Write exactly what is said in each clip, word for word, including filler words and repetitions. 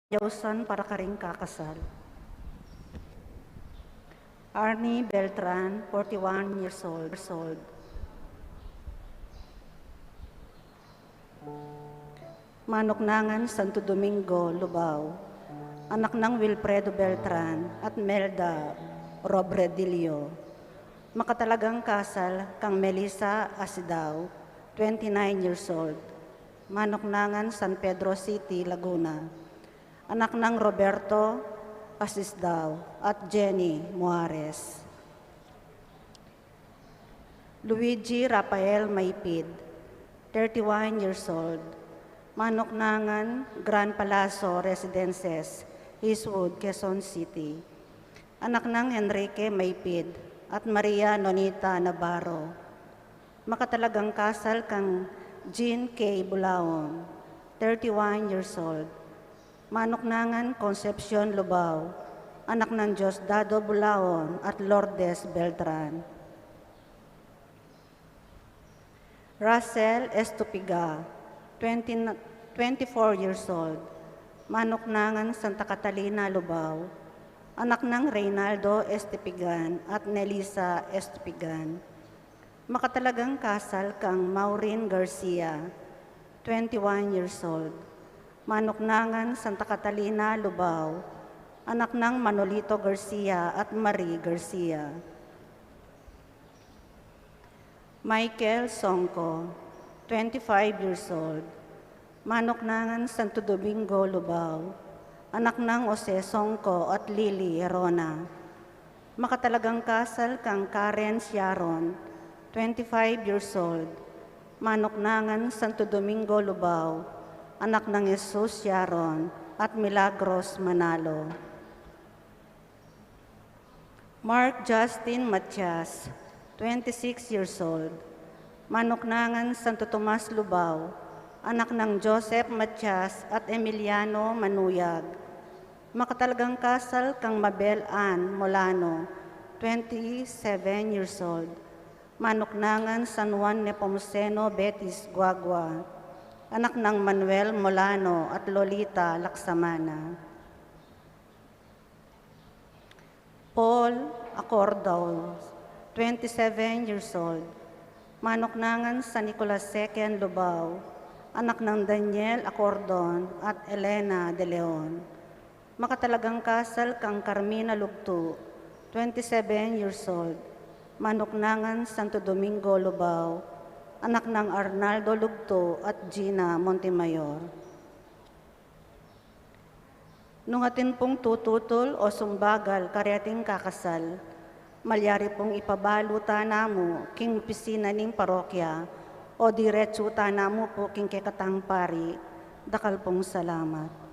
Yausan para karing kakasal. Arnie Beltran, forty-one years old. Manuknangan Santo Domingo, Lubao. Anak nang Wilfredo Beltran at Melda Robredillo. Makatalagang kasal kang Melissa Asidao, twenty-nine years old. Manuknangan San Pedro City, Laguna. Anak nang Roberto Asidao at Jenny Muares. Luigi Rafael Maipid, thirty-one years old. Manuknangan Grand Palazzo Residences, Eastwood, Quezon City. Anak nang Enrique Maipid at Maria Nonita Navarro. Makatalagang kasal kang Jean K. Bulaon, thirty-one years old. Manuknangan Concepcion Lubao, anak nang Diosdado Bulaon at Lourdes Beltran. Russell Estupiga, twenty, twenty-four years old. Manuknangan Santa Catalina, Lubao. Anak nang Reynaldo Estupigan at Nelisa Estupigan. Makatalagang kasal kang Maureen Garcia, twenty-one years old. Manuknangan Santa Catalina, Lubao. Anak nang Manolito Garcia at Marie Garcia. Michael Songco, twenty-five years old. Manuknangan Santo Domingo, Lubao. Anak nang Jose Songco at Lily Herona. Makatalagang kasal kang Karen Sharon, twenty-five years old. Manuknangan Santo Domingo, Lubao. Anak nang Jesus Sharon at Milagros Manalo. Mark Justin Matias, twenty-six years old. Manuknangan Santo Tomas, Lubao. Anak nang Joseph Matias at Emiliano Manuyag. Makatalagang kasal kang Mabel Ann Molano, twenty-seven years old. Manuknangan San Juan Nepomuceno Betis, Guagua. Anak nang Manuel Molano at Lolita Laksamana. Paul Acordao, twenty-seven years old. Manuknangan San Nicolas Second, Lubao. Anak nang Daniel Acordon at Elena de Leon. Makatalagang kasal kang Carmina Lugtu, twenty-seven years old. Manuknangan Santo Domingo, Lubao. Anak nang Arnaldo Lugtu at Gina Montemayor. Nung atin pung tututul o sumbagal kareting kakasal, malyari pung ipabalu tana mu king opisina ning parokya o diretsu tana mu pu king kekatang pari. Dakal pung salamat.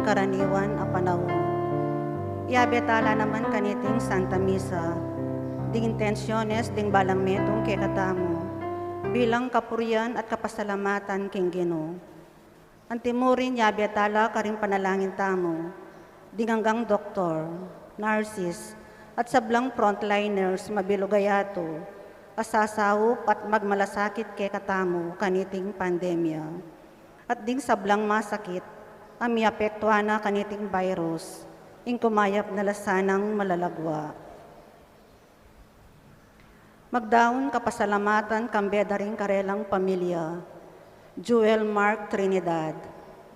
karaniwan a panaun. Yabe tala naman kaniting Santa Misa ding intensiones ding balang metung kekatamu bilang kapurian at kapasalamatan king Ginu. Antimurin yabe tala karing panalangin tamu ding anggang doktor, nurses, at sablang frontliners mabilug a yatu a sasaup at magmalasakit kekatamu kaniting pandemya. At ding sablang masakit a miapektuan na kaniting virus, ing kumayap na la sanang malalagua. Magdaun kapasalamatan kambe da ring karelang pamilya, Jewel Mark Trinidad,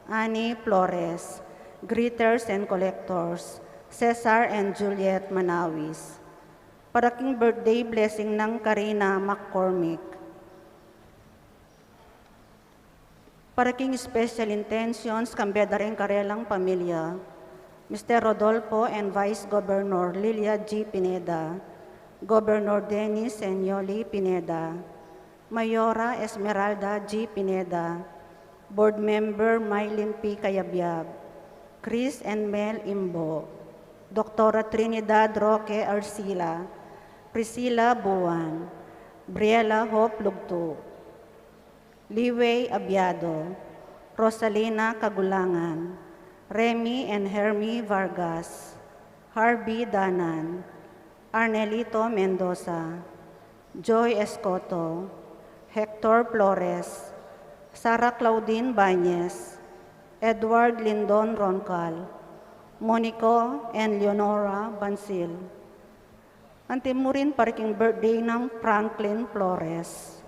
Annie Flores, greeters and collectors, Cesar and Juliet Manawis. Para king birthday blessing nang Karina McCormick. Para king special intentions kambe da ring karelang pamilya, Mister Rodolfo and Vice Governor Lilia G. Pineda, Governor Dennis and Yoli Pineda, Mayora Esmeralda G. Pineda, Board Member Mylene P. Cayabyab, Chris and Mel Imbo, Doktora Trinidad Roque Arcila, Priscilla Buan, Briella Hope Lugtu, Liway Abiado, Rosalina Kagulangan, Remy and Hermie Vargas, Harvey Danan, Arnelito Mendoza, Joy Escoto, Hector Flores, Sara Claudine Bañez, Edward Lindon Roncal, Monico and Leonora Bansil. Antimurin para king birthday nang Franklin Flores.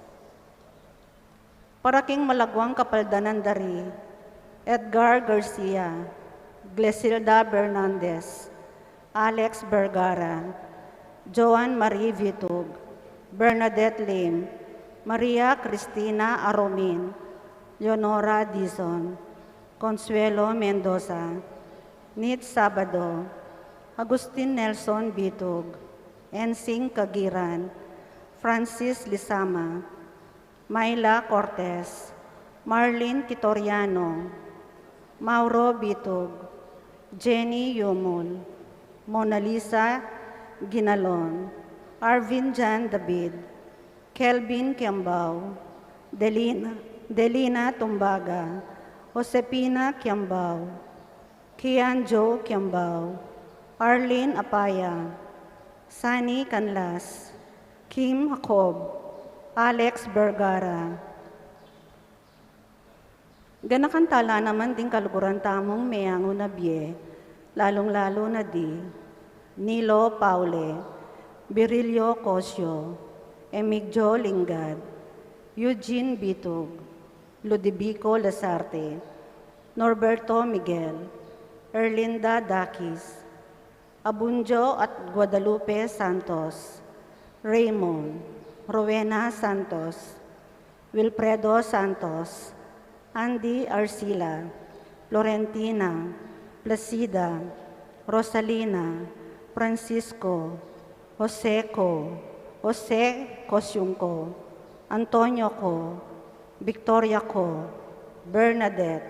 Para king malaguang kapaldanan da ri Edgar Garcia, Glesilda Bernandez, Alex Vergara, Joan Marie Vitug, Bernadette Lim, Maria Cristina Aromin, Leonora Dizon, Consuelo Mendoza, Nit Sabado, Agustin Nelson Vitug, Ensing Kagiran, Francis Lisama, Myla Cortez, Marlene Quitoriano, Mauro Bitug, Jenny Yumul, Mona Lisa Ginalon, Arvin Jan David, Kelvin Kiambao, Delina, Delina Tumbaga, Josepina Kiambao, Kian Joe Kiambao, Arlene Apaya, Sunny Canlas, Kim Jacob, Alex Vergara. Ganakan tala naman ding kaluguran tamung meangu na bie, lalung-lalu na di Nilo Paule, Virilio Cosio, Emigdio Lingad, Eugene Bitug, Ludovico Lasarte, Norberto Miguel, Erlinda Dakis, Abundio at Guadalupe Santos, Raymond, Rowena Santos, Wilfredo Santos, Andy Arcila, Florentina, Placida, Rosalina, Francisco, Jose Co, Jose Cosiungco, Antonio Co, Victoria Co, Bernadette,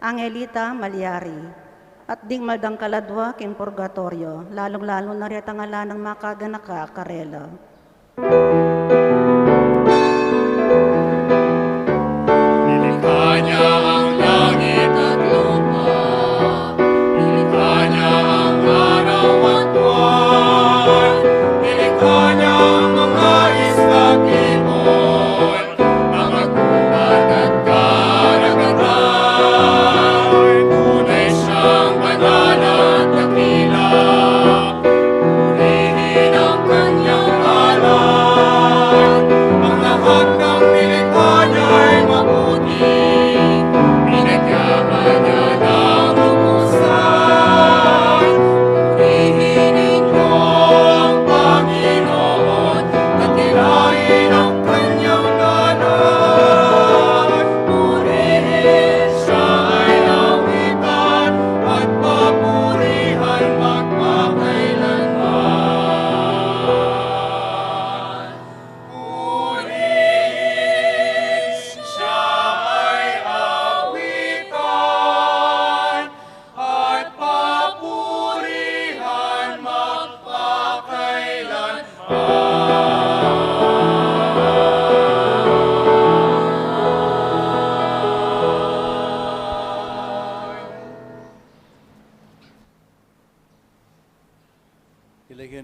Angelita Malyari, at ding maldang kaladua king purgatorio, lalung-lalu na retang ala nang makaganaka karela. Nilikha niya ang langit at lupa. Nilikha niya ang araw at buwan. Nilikha niya ang mga isla at ibon. Ang agbat at karagatan. Tunay siyang banal at dakila. Purihin ang kanyang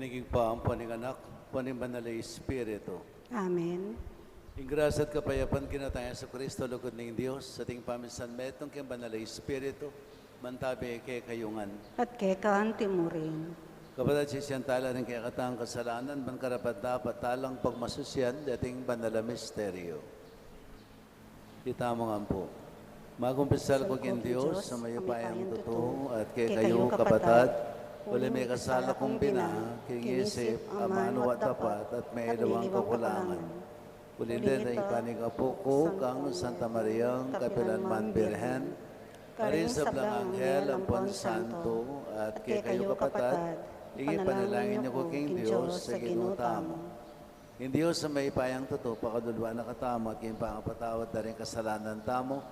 King Ibpa, ampo ning Anak, ampo ning Banal a Espiritu. Amen. Ing grasya at kapayapan king Ginu tang Jesucristo, lugud ning Dios, at ing pamisanmetung king Banal a Espiritu, mantabi kekayu ngan. At keka anti mu rin. Kapatad, sisian tala ring kekatang kasalanan, ban karapat-dapat talang pagmasusyan deting banal a misteryo. Itamu ngan pu. Magkumpisal ku king Dios a mayupayang tutu, at kekayu kapatad, uli mikasala kung bina, king isip, amanu at dapat, at mayaliwang kakulangan. Uli na ning panigapu ku kang Santa Mariang kapilanman Birhen, karing sablang anghel ampon santo, at kekayu kapatad, ing ipanalangin yu ku king Dios a Ginu tamu. Ing Dios a mayupayang tutu, pakaluluan na katamu at king pangapatawad da ring kasalanan tamu,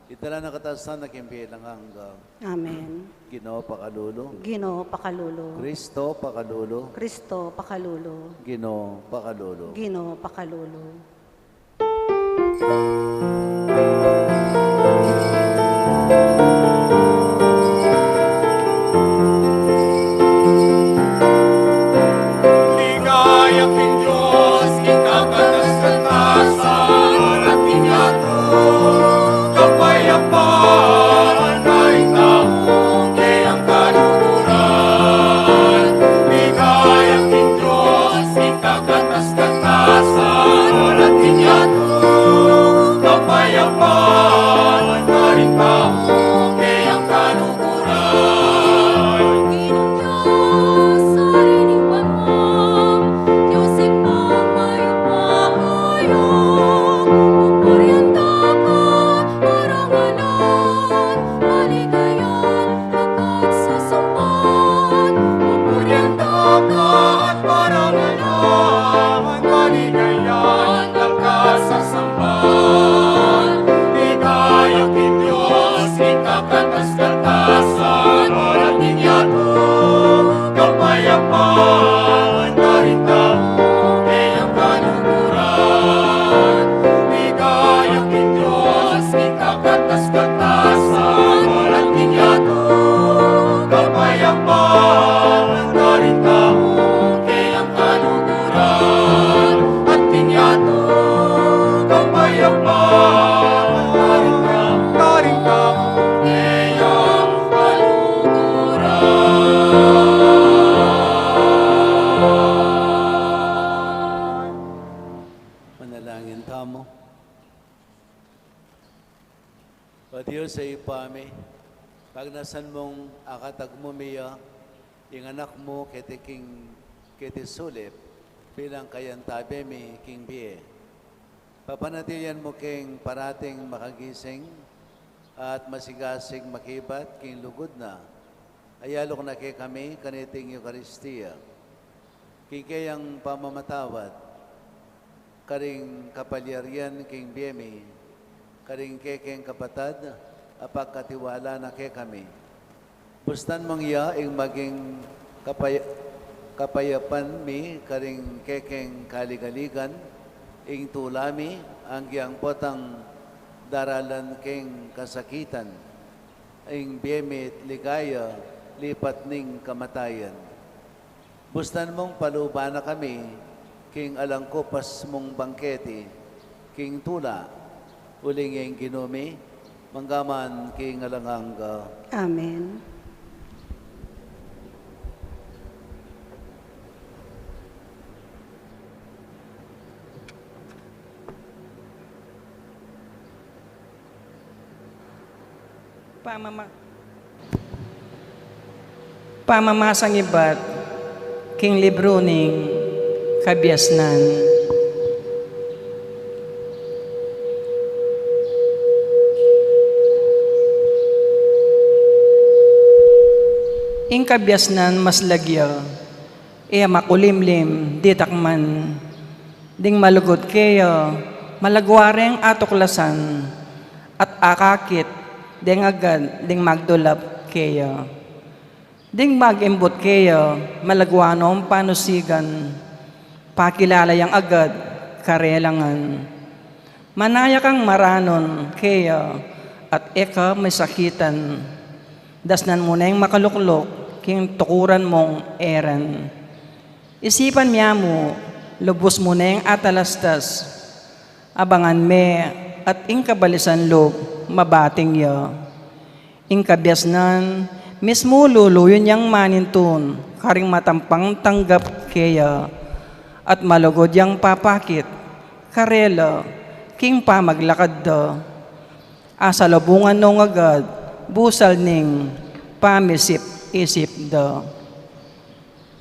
idala na katamu king bie alang angga. Amen. Ginu, pakalulu. Ginu, pakalulu. Kristo, pakalulu. Kristo, pakalulu. Ginu, pakalulu. Ginu, pakalulu. Ligaya king Dios, king kakatas-katasan, at king yatu kapayapan, karing tau keyang kaluguran. Ligaya king Dios, king kakatas-katasan, at king yatu kapayapan, karing tau keyang kaluguran. Ginung Dios, Ari ning banua, Dios ing pamayo-payo, pupurian da ka at parangalan, maligayan lakat sasamban. Pupurian da ka at parangalan, maligayan lakat sasamban. Ligaya king Dios, king kakatas-katasan, at king yatu kapayapan, karing tau keyang kaluguran. Ligaya king Dios, king kakatas-katasan, at king yatu kapayapan, karing tau keyang kaluguran. At king yatu kapayapan, karing tau, karing tau keyang kaluguran. Manalangin tamu. O Dios a Ibpa mi, pagnasan mung akatagmu mi ya ing Anak mu keti king, keti sulip, bilang kayantabe mi king bie. Papanatilian mu keng parating makagising at masigasig makibat king lugud na, ayaluk na kekami kaniting Eukaristia. King keyang pamamatawad, karing kapalyarian king bie mi, karing kekeng kapatad a pagkatiwala na kekami. Bustan mung ya ing maging kapay-, kapayapan mi karing kekeng kaligaligan, ing tula mi anggyang potang daralan keng kasakitan, ing bie mi't ligaya lipat ning kamatayan. Bustan mung paluban na kami king alang kupas mung bangketi, king tula, uling ing Ginu mi, mangga man king alang angga. Amen. Pamama-, pamamasang ibat king libru ning Kabiasnan. Ing kabiasnan mas lagyu, e makulimlim, ditak man. Ding malugud keya, malagwa reng atuklasan, at akakit deng agad ding magdulap keya. Ding mag-imbut keya, malagwa nong panusigan, pakilala yang agad karelangan. Manaya kang maranun keya, at e ka masakitan. Dasnan mu neng makalukluk king tukuran mung eran. Isipan me mu, lubus mu neng atalastas, abangan me, at ing kabalisan lub, mabating ya. Ing kabiasnan, mismu luluyun yang manintun, karing matampang tanggap keya, at malugud yang papakit, karela, king pamaglakad da. Asalubungan no ngagad, busal ning pamisip-isip da.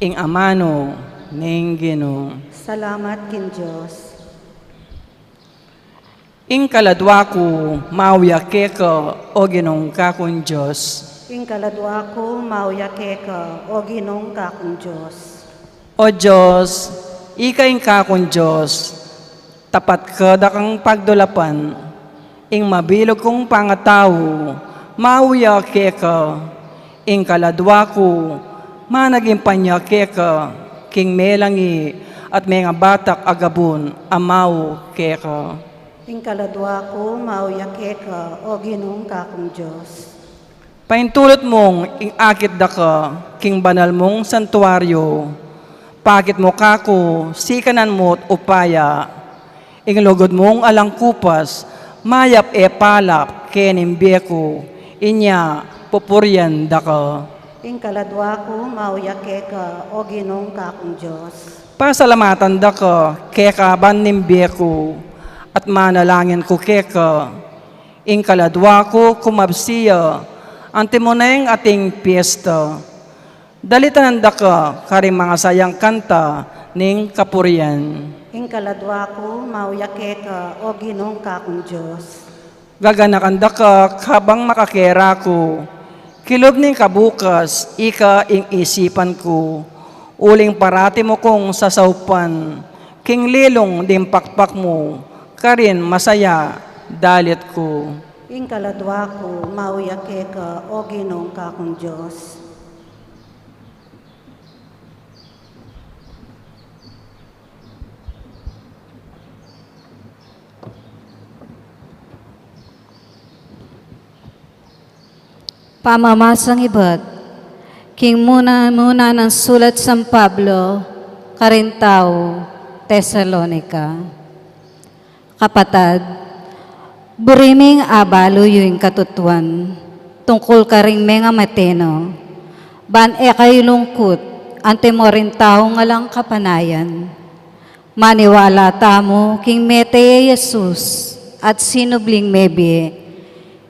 Ing amanu ning Ginu. Salamat king Dios. Ing kaladwa ku, mauya keka, o Ginung kakung Dios. Ing kaladwa ku, mauya keka, o Ginung kakung Dios. O Dios, ika ing kakung Dios, tapat ka dakang pagdulapan, ing mabilug kung pangatau, mauya keka, ing kaladwa ku, managing panya keka, king melangi, at mengabatak a gabun, a mau keka. Ing kaladwa ku, mauya keka, o Ginung kakung Dios. Paintulut mung ing akit daka, king banal mung santuaryo. Pakit mu kaku, sikanan mu't upaya. Ing lugud mung alang kupas, mayap e palap, kening bie ku, inya pupurian daka. Ing kaladwa ku, mauya keka, o Ginung kakung Dios. Pasalamatan daka, keka ban ning bie ku, at manalangin ku keka. Ing kaladwa ku, kumabsi ya, anti mu neng ating piesta. Dalitanan daka, karing mangasayang kanta, ning kapurian. Ing kaladwa ku, mauya keka, o Ginung kakung Dios. Gaganakan daka, kabang makakera ku, kilub ning kabukas, ika ing isipan ku, uling parati mu kung sasaupan, king lilung ding pakpak mu, karin masaya dalit ku. Ing kaladwa ku, mauya keka, o Ginung kakung Dios. Pamamasang ibat king muna, muna nang sulat San Pablo karing tau Tesalonica. Kapatad, buri ming abalu yu ing katutuan tungkul karing mengamate no, ban e kayu lungkut antimo ring taung alang kapanayan. Maniwala tamu king mete ya Jesus at sinubling mebie.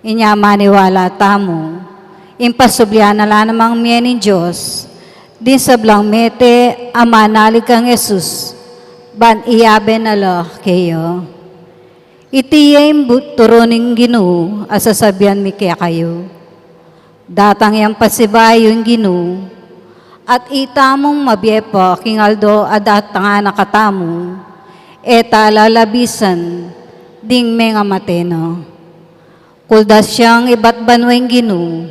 Inya maniwala tamu, ing pasublian na la namang mie ning Dios, ding sablang mete a manalig kang Jesus, ban iyabe na la keya. Iti ya ing bu-, turu ning Ginu a sasabian mi kekayu. Datang yang pasibayu ing Ginu, at itamung mabie pa king aldo a datangan na katamu, e ta lalabisan ding mengamate na. Kuldas yang ibat banua ing Ginu,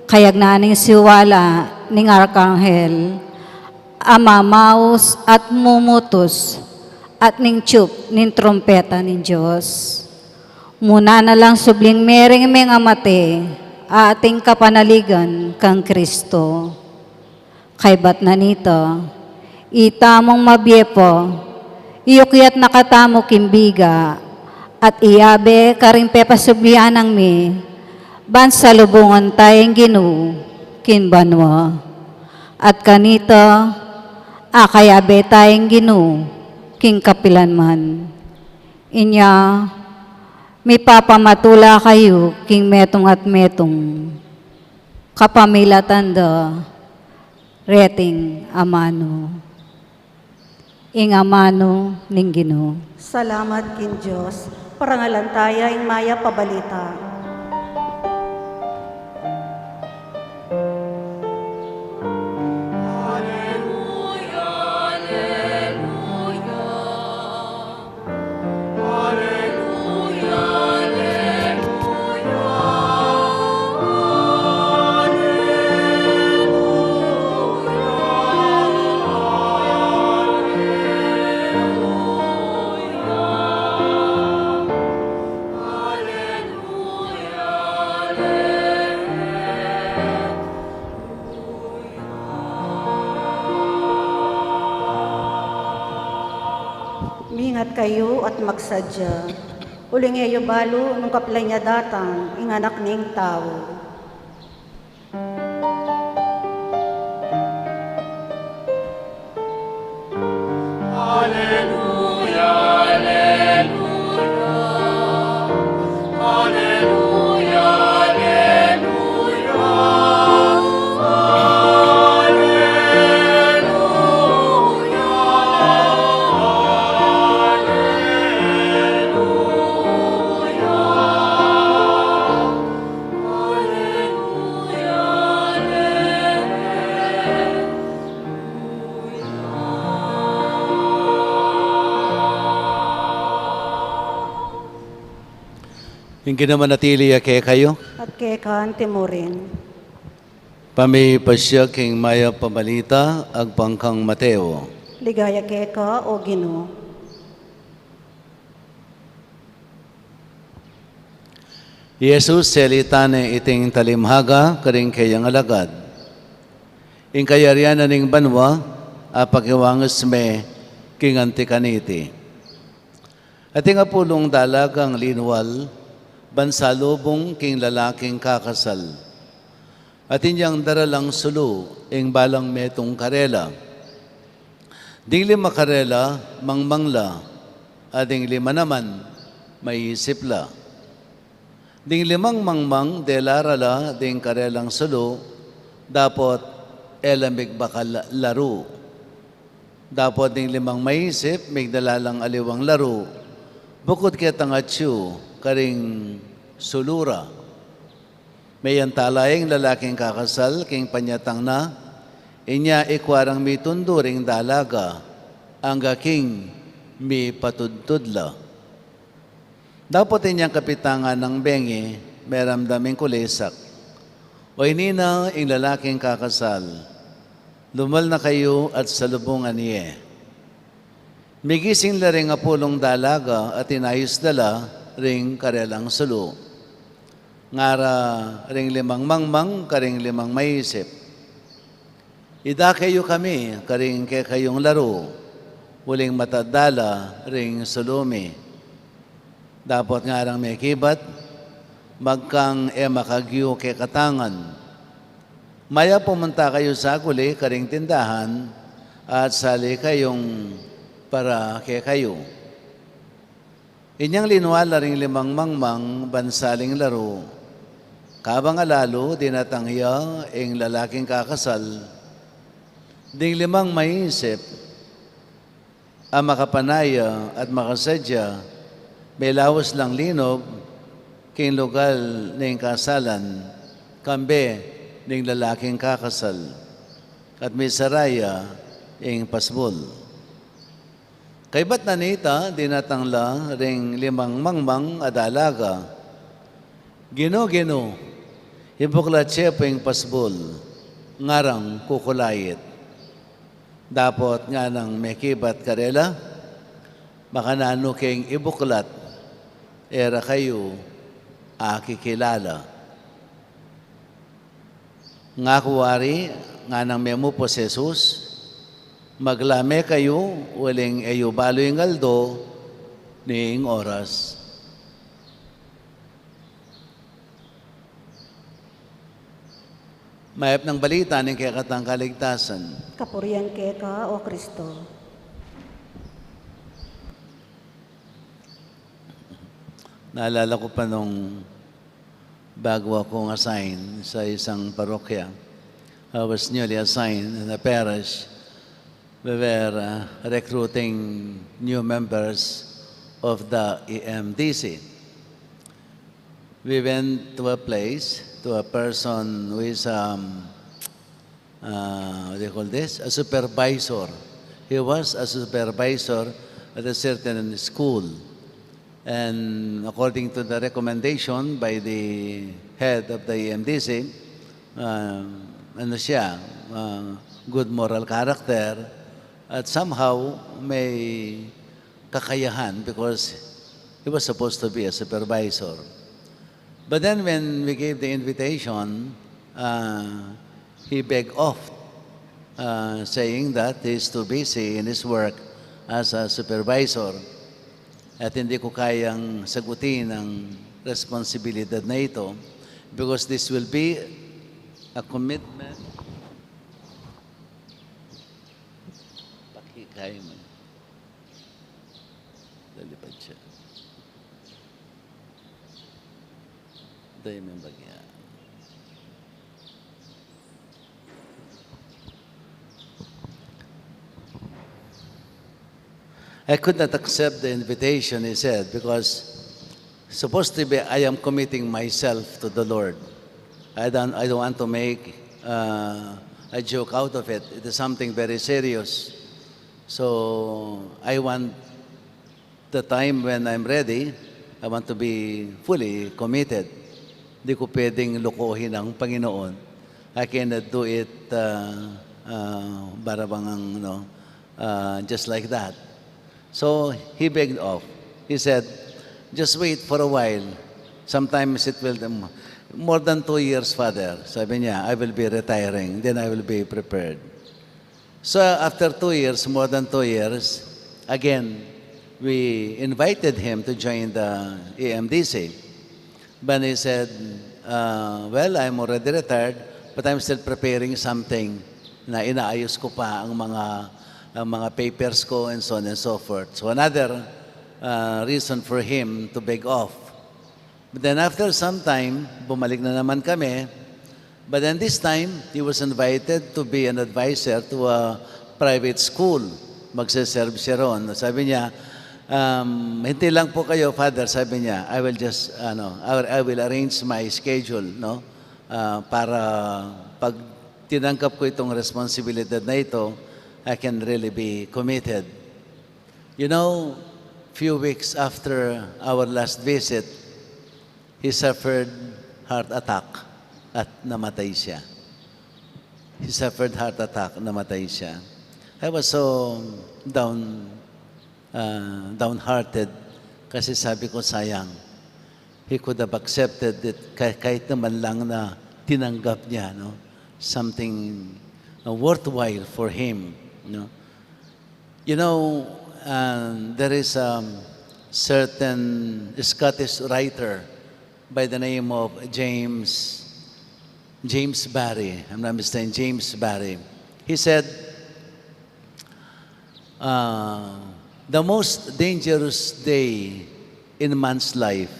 kayagnan ning siwala ning arkanghel a mamaus at mumutus, at ning tiyup ning trumpeta ning Dios. Muna na lang subling mering mengamate a ating kapanaligan kang Kristo. Kaybat na nita, itamung mabie pa, iyukyat na katamu king biga, at iyabe karing pepasublian nang mi, ban salubungan ta ing Ginu king banua. At kanita, akayabe ta ing Ginu king kapilan man. Inya, mipapamatula kayu king metung at metung, kapamilatan da reting amanu. Ing amanu ning Ginu. Salamat king Dios. Parangalan taya ing mayap a balita. Ingat kayu at magsadya. Uling e yu balu nung kapilan ya datang ing Anak ning Tau. Alleluia, alleluia, alleluia, alleluia, alleluia, alleluia. Ing Ginu manatili ya kekayu. At keka antimurin. Pamipasya king mayap a balita agpang kang Mateo. Ligaya keka, o Ginu. I Jesus selitan ne iting talimhaga karing keyang alagad. Ing kayarian na ning banua apakiwangis me king anti kaniti. Ating apulung dalagang linual ban salubung king lalaking kakasal. Atin yang daralang sulu ing balang metung karela. Ding lima karela, mangmang la, at ding lima naman, maisip la. Ding limang mangmang, delara la ding karelang sulu, dapot e la migbakal laru. Dapot ding limang maisip, migdala lang aliwang laru, bukud ketang atyu karing sulu ra. Meyantala ing lalaking kakasal king panyatang na, inya ikua rang mitundu ring dalaga, angga king mipatudtud la. Dapot inyang kapitan nang bengi, meramdam ing kulisak. Oyni na ing lalaking kakasal, lumal na kayu at salubungan ye. Migising la ring apulung dalaga at inayus da la ring karelang sulu. Ngara ring limang mangmang karing limang maisip, idake yu kami karing kekayung laru, uling matada la ring sulu mi. Dapot ngarang mekibat, magkang e makagyu kekatangan. Mayap pumunta kayu saguli karing tindahan at sali kayung para kekayu. Inyang linua la ring limang mangmang ban saling laru. Kabang alalu, dinatang ya ing lalaking kakasal. Ding limang maisip a makapanaya at makasadya, melaus lang linub king lugal ning kasalan, kambe ning lalaking kakasal, at misara ya ing pasbul. Kaybat na nita, dinatang la ring limang mangmang a dalaga. Ginu, Ginu, ibuklat ye pu ing pasbul, ngarang kukulait. Dapot nganang mekibat karela, makananu keng ibuklat, e ra kayu akikilala. Ngaku wari, nganang memu pu si Jesus, maglame kayu, uling e yu balu ing aldo, ni ing oras. Mayap nang balita ning kekatang kaligtasan. Kapurian keka, o Kristo. Naalala ku pa nung bago akong assign sa isang parokya. I was newly assigned in a parish. We were, uh, recruiting new members of the E M D C. We went to a place, to a person who is, um, uh, what do you call this? A supervisor. He was a supervisor at a certain school. And according to the recommendation by the head of the E M D C, uh, ano siya, uh, good moral character, at somehow may kakayahan because he was supposed to be a supervisor. But then when we gave the invitation, uh, he begged off, uh, saying that he's too busy in his work as a supervisor. At hindi ko kayang sagutin ang responsibilidad na ito because this will be a commitment. Pakikay mo. Lalipad siya. Dahil may bagya. I could not accept the invitation, he said, because supposed to be I am committing myself to the Lord. I don't, I don't want to make uh, a joke out of it. It is something very serious. So I want the time when I'm ready, I want to be fully committed. Di ko pwedeng lokohin ang Panginoon. I cannot do it uh, uh, barabang ang, you know, uh, just like that. So he begged off. He said, "Just wait for a while. Sometimes it will, more than two years, Father." Sabi niya, "I will be retiring. Then I will be prepared." So after two years, more than two years, again, we invited him to join the A M D C. But he said, uh, "Well, I'm already retired, but I'm still preparing something na inaayos ko pa ang mga, ang mga papers ko and so on and so forth." So another uh, reason for him to beg off. But then after some time, bumalik na naman kami. But then this time, he was invited to be an advisor to a private school. Magse-serve siya ron. Sabi niya, um, "Hintay lang po kayo, Father," sabi niya. "I will just, ano, I will, I will arrange my schedule, no? Uh, para pag tinanggap ko itong responsibilidad na ito, I can really be committed." You know, few weeks after our last visit, he suffered heart attack at namatay siya. He suffered heart attack, namatay siya. I was so down, uh, downhearted kasi sabi ko, "Sayang." He could have accepted it kah- kahit naman lang na tinanggap niya, no? Something uh, worthwhile for him, no? You know, um, there is a certain Scottish writer by the name of James, James Barrie. I'm not mistaken, James Barrie. He said, uh, "The most dangerous day in man's life,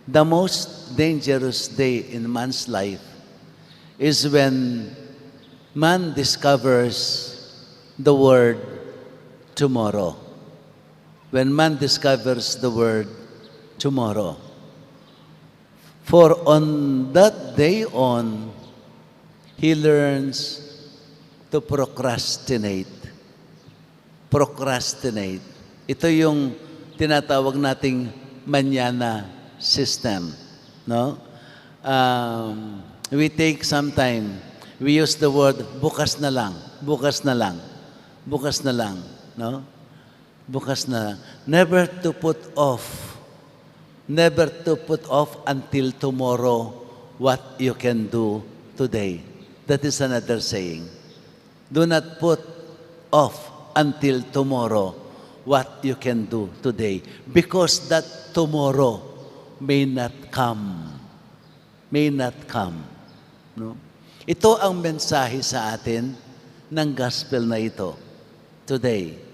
the most dangerous day in man's life is when man discovers the word tomorrow." When man discovers the word tomorrow. For on that day on, he learns to procrastinate. Procrastinate. Ito yung tinatawag nating mañana system, no? Um, we take some time. We use the word bukas na lang, bukas na lang, bukas na lang, no? Bukas na. Never to put off. Never to put off until tomorrow what you can do today. That is another saying. Do not put off until tomorrow what you can do today, because that tomorrow may not come. May not come. No? Ito ang mensahe sa atin ng gospel na ito today.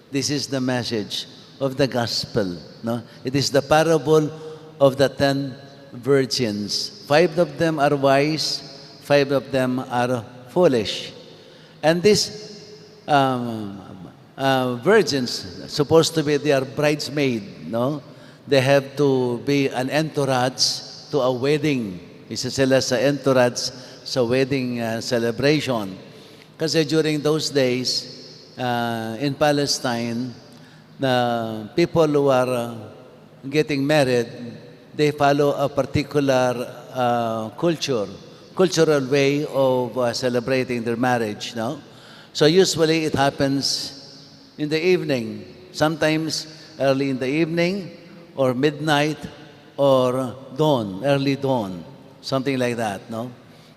This is the message of the gospel. No? It is the parable of the ten virgins. Five of them are wise, five of them are foolish. And this um, uh, virgins, supposed to be they are bridesmaid, no? They have to be an entourage to a wedding. Isa sila sa entourage sa wedding uh, celebration. Kasi during those days, uh, in Palestine, the people who are uh, getting married, they follow a particular uh, culture, cultural way of uh, celebrating their marriage, no? So usually it happens in the evening, sometimes early in the evening, or midnight, or dawn, early dawn, something like that, no?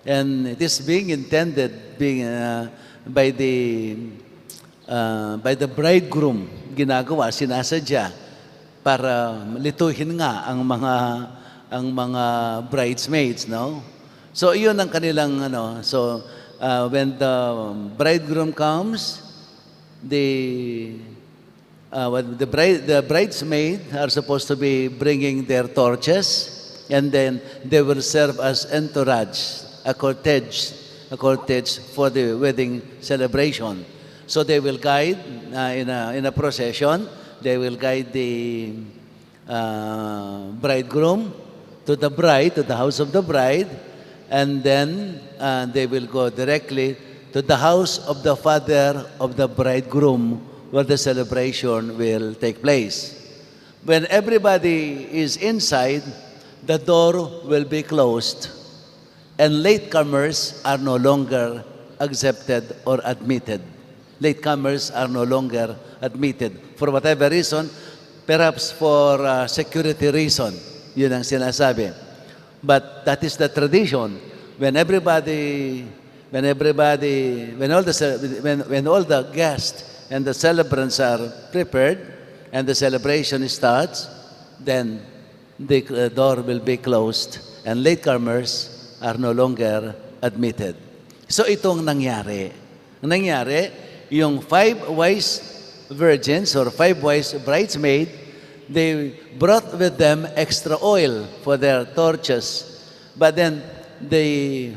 And it is being intended being uh, by the uh, by the bridegroom, ginagawa, sinasadya. para lituhin nga ang mga, ang mga bridesmaids, no? So, iyon ang kanilang, ano, so, uh, when the bridegroom comes, the, uh, when the bride, the bridesmaid are supposed to be bringing their torches, and then they will serve as entourage, a cortege, a cortege for the wedding celebration. So they will guide, uh, in a, in a procession, they will guide the, uh, bridegroom to the bride, to the house of the bride, and then, uh, they will go directly to the house of the father of the bridegroom, where the celebration will take place. When everybody is inside, the door will be closed, and latecomers are no longer accepted or admitted. Latecomers are no longer admitted. For whatever reason, perhaps for, uh, security reason, yun ang sinasabi. But that is the tradition. When everybody, when everybody, when all the ce-, when, when all the guests and the celebrants are prepared and the celebration starts, then the, uh, door will be closed and latecomers are no longer admitted. So, itong nangyari. Ang nangyari, yung five wise virgins or five wise bridesmaid, they brought with them extra oil for their torches. But then, the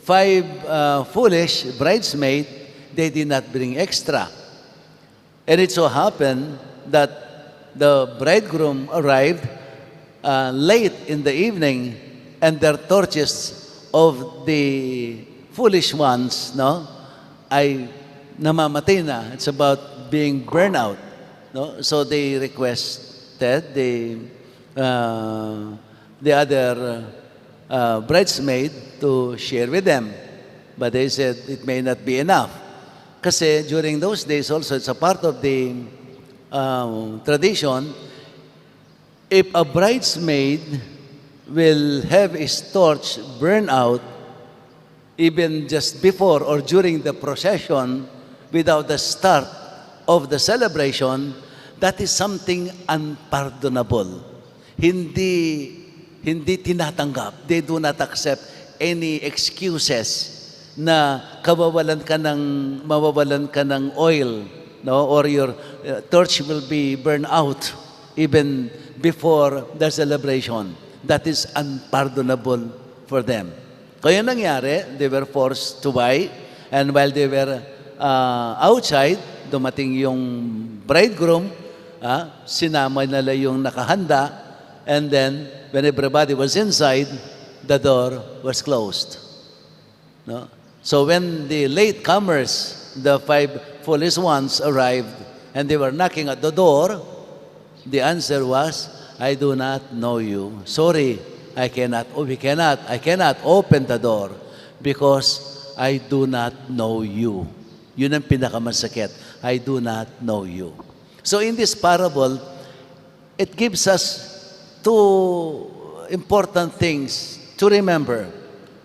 five, uh, foolish bridesmaid, they did not bring extra. And it so happened that the bridegroom arrived, uh, late in the evening, and their torches of the foolish ones, no, ay namamatay na. It's about being burned out, no? So they requested the, uh, the other, uh, bridesmaid to share with them. But they said it may not be enough. Kasi during those days also, it's a part of the, um, tradition, if a bridesmaid will have his torch burned out, even just before or during the procession, without the start of the celebration, that is something unpardonable. Hindi, hindi tinatanggap. They do not accept any excuses na kawawalan ka ng, mawawalan ka ng oil, no? Or your, uh, torch will be burned out even before the celebration. That is unpardonable for them. Kaya nangyari, they were forced to buy. And while they were, uh, outside, dumating yung bridegroom, ah, sinama nila yung nakahanda, and then when everybody was inside, the door was closed. No? So when the latecomers, the five foolish ones arrived, and they were knocking at the door, the answer was, "I do not know you. Sorry, I cannot, oh, we cannot, I cannot open the door because I do not know you." Yun ang pinakamasakit. "I do not know you." So in this parable, it gives us two important things to remember.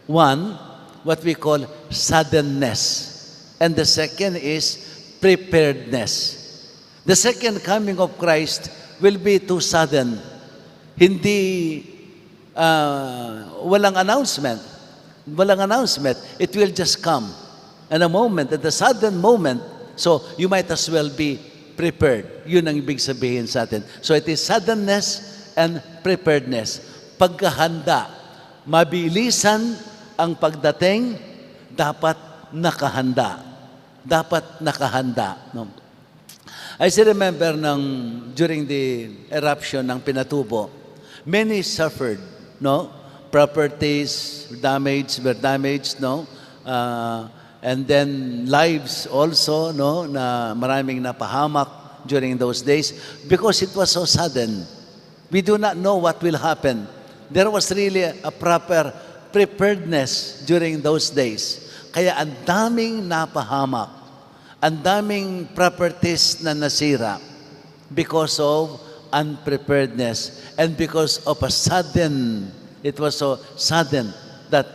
One, what we call suddenness. And the second is preparedness. The second coming of Christ will be too sudden. Hindi, ah, walang announcement. Walang announcement. It will just come. In a moment, at a sudden moment. So, you might as well be prepared. Yun ang ibig sabihin sa atin. So, it is suddenness and preparedness. Paghahanda. Mabilisan ang pagdating, dapat nakahanda. Dapat nakahanda, no? I still remember nang during the eruption ng Pinatubo, many suffered, no? Properties damaged, were damaged, no? Uh, and then lives also, no? Na maraming napahamak during those days because it was so sudden. We do not know what will happen. There was really a proper preparedness during those days. Kaya ang daming napahamak, ang daming properties na nasira because of unpreparedness and because of a sudden, it was so sudden that,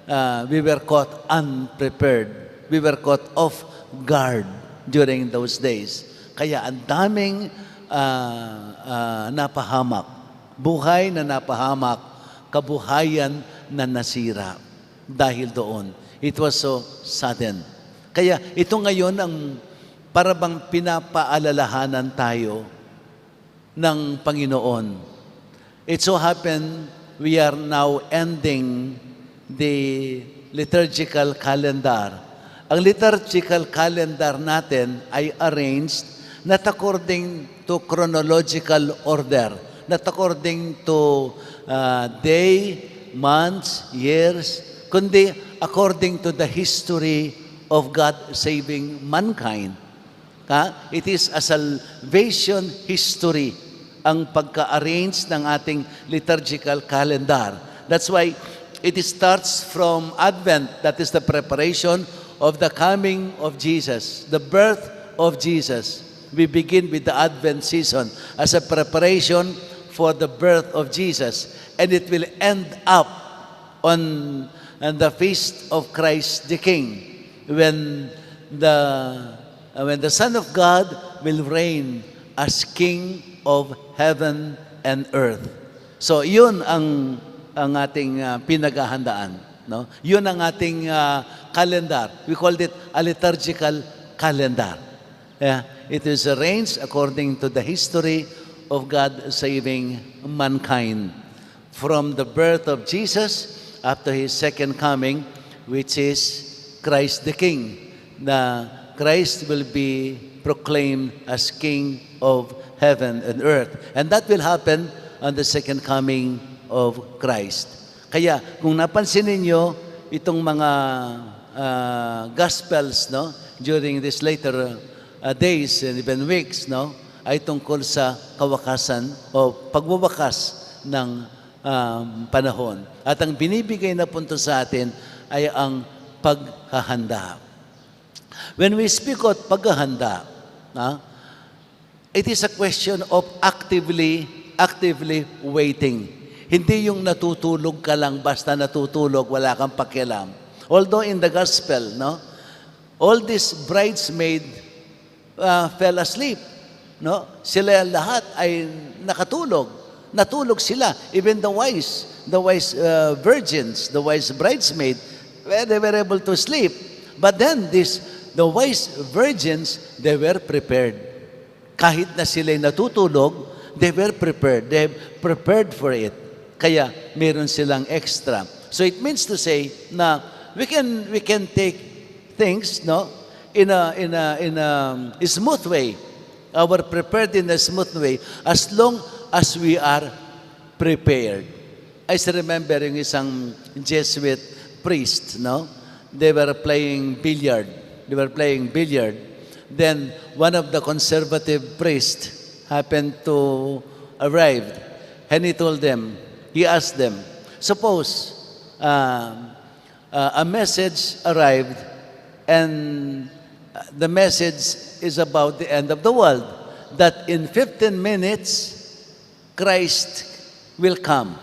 uh, we were caught unprepared. We were caught off guard during those days. Kaya ang daming, ah, ah, napahamak. Buhay na napahamak, kabuhayan na nasira. Dahil doon, it was so sudden. Kaya ito ngayon ang para bang pinapaalalahanan tayo ng Panginoon. It so happen, we are now ending the liturgical calendar. Ang liturgical calendar natin ay arranged not according to chronological order, not according to, uh, day, months, years, kundi according to the history of God saving mankind. Ha? It is a salvation history ang pagka-arrange ng ating liturgical calendar. That's why it starts from Advent, that is the preparation of the coming of Jesus, the birth of Jesus. We begin with the Advent season as a preparation for the birth of Jesus, and it will end up on, on the feast of Christ the King, when the, uh, when the Son of God will reign as King of heaven and earth. So, yun ang, ang ating, uh, pinaghahandaan, no? Yun ang ating, uh, calendar. We called it a liturgical calendar. Yeah, it is arranged according to the history of God saving mankind. From the birth of Jesus up to his second coming, which is Christ the King. Na Christ will be proclaimed as King of heaven and earth. And that will happen on the second coming of Christ. Kaya kung napansin ninyo, itong mga, ah, Gospels, no, during these later, ah, days and even weeks, no, ay tungkol sa kawakasan o pagwawakas ng, um, panahon. At ang binibigay na punto sa atin ay ang paghahanda. When we speak of paghahanda, ah, it is a question of actively, actively waiting. Hindi yung natutulog ka lang, basta natutulog, wala kang pakialam. Although in the gospel, no, all these bridesmaid, ah, fell asleep, no? Sila lahat ay nakatulog. Natulog sila, even the wise, the wise, ah, virgins, the wise bridesmaid, well, they were able to sleep. But then this, the wise virgins, they were prepared. Kahit na sila'y natutulog, they were prepared. They prepared for it. Kaya meron silang extra. So it means to say na we can, we can take things, no, in a, in a, in a smooth way. Our prepared in a smooth way as long as we are prepared. I still remember yung isang Jesuit priest, no? They were playing billiard. They were playing billiard. Then one of the conservative priests happened to arrive, and he told them, he asked them, "Suppose, uh, uh, a message arrived, and the message is about the end of the world, that in fifteen minutes, Christ will come.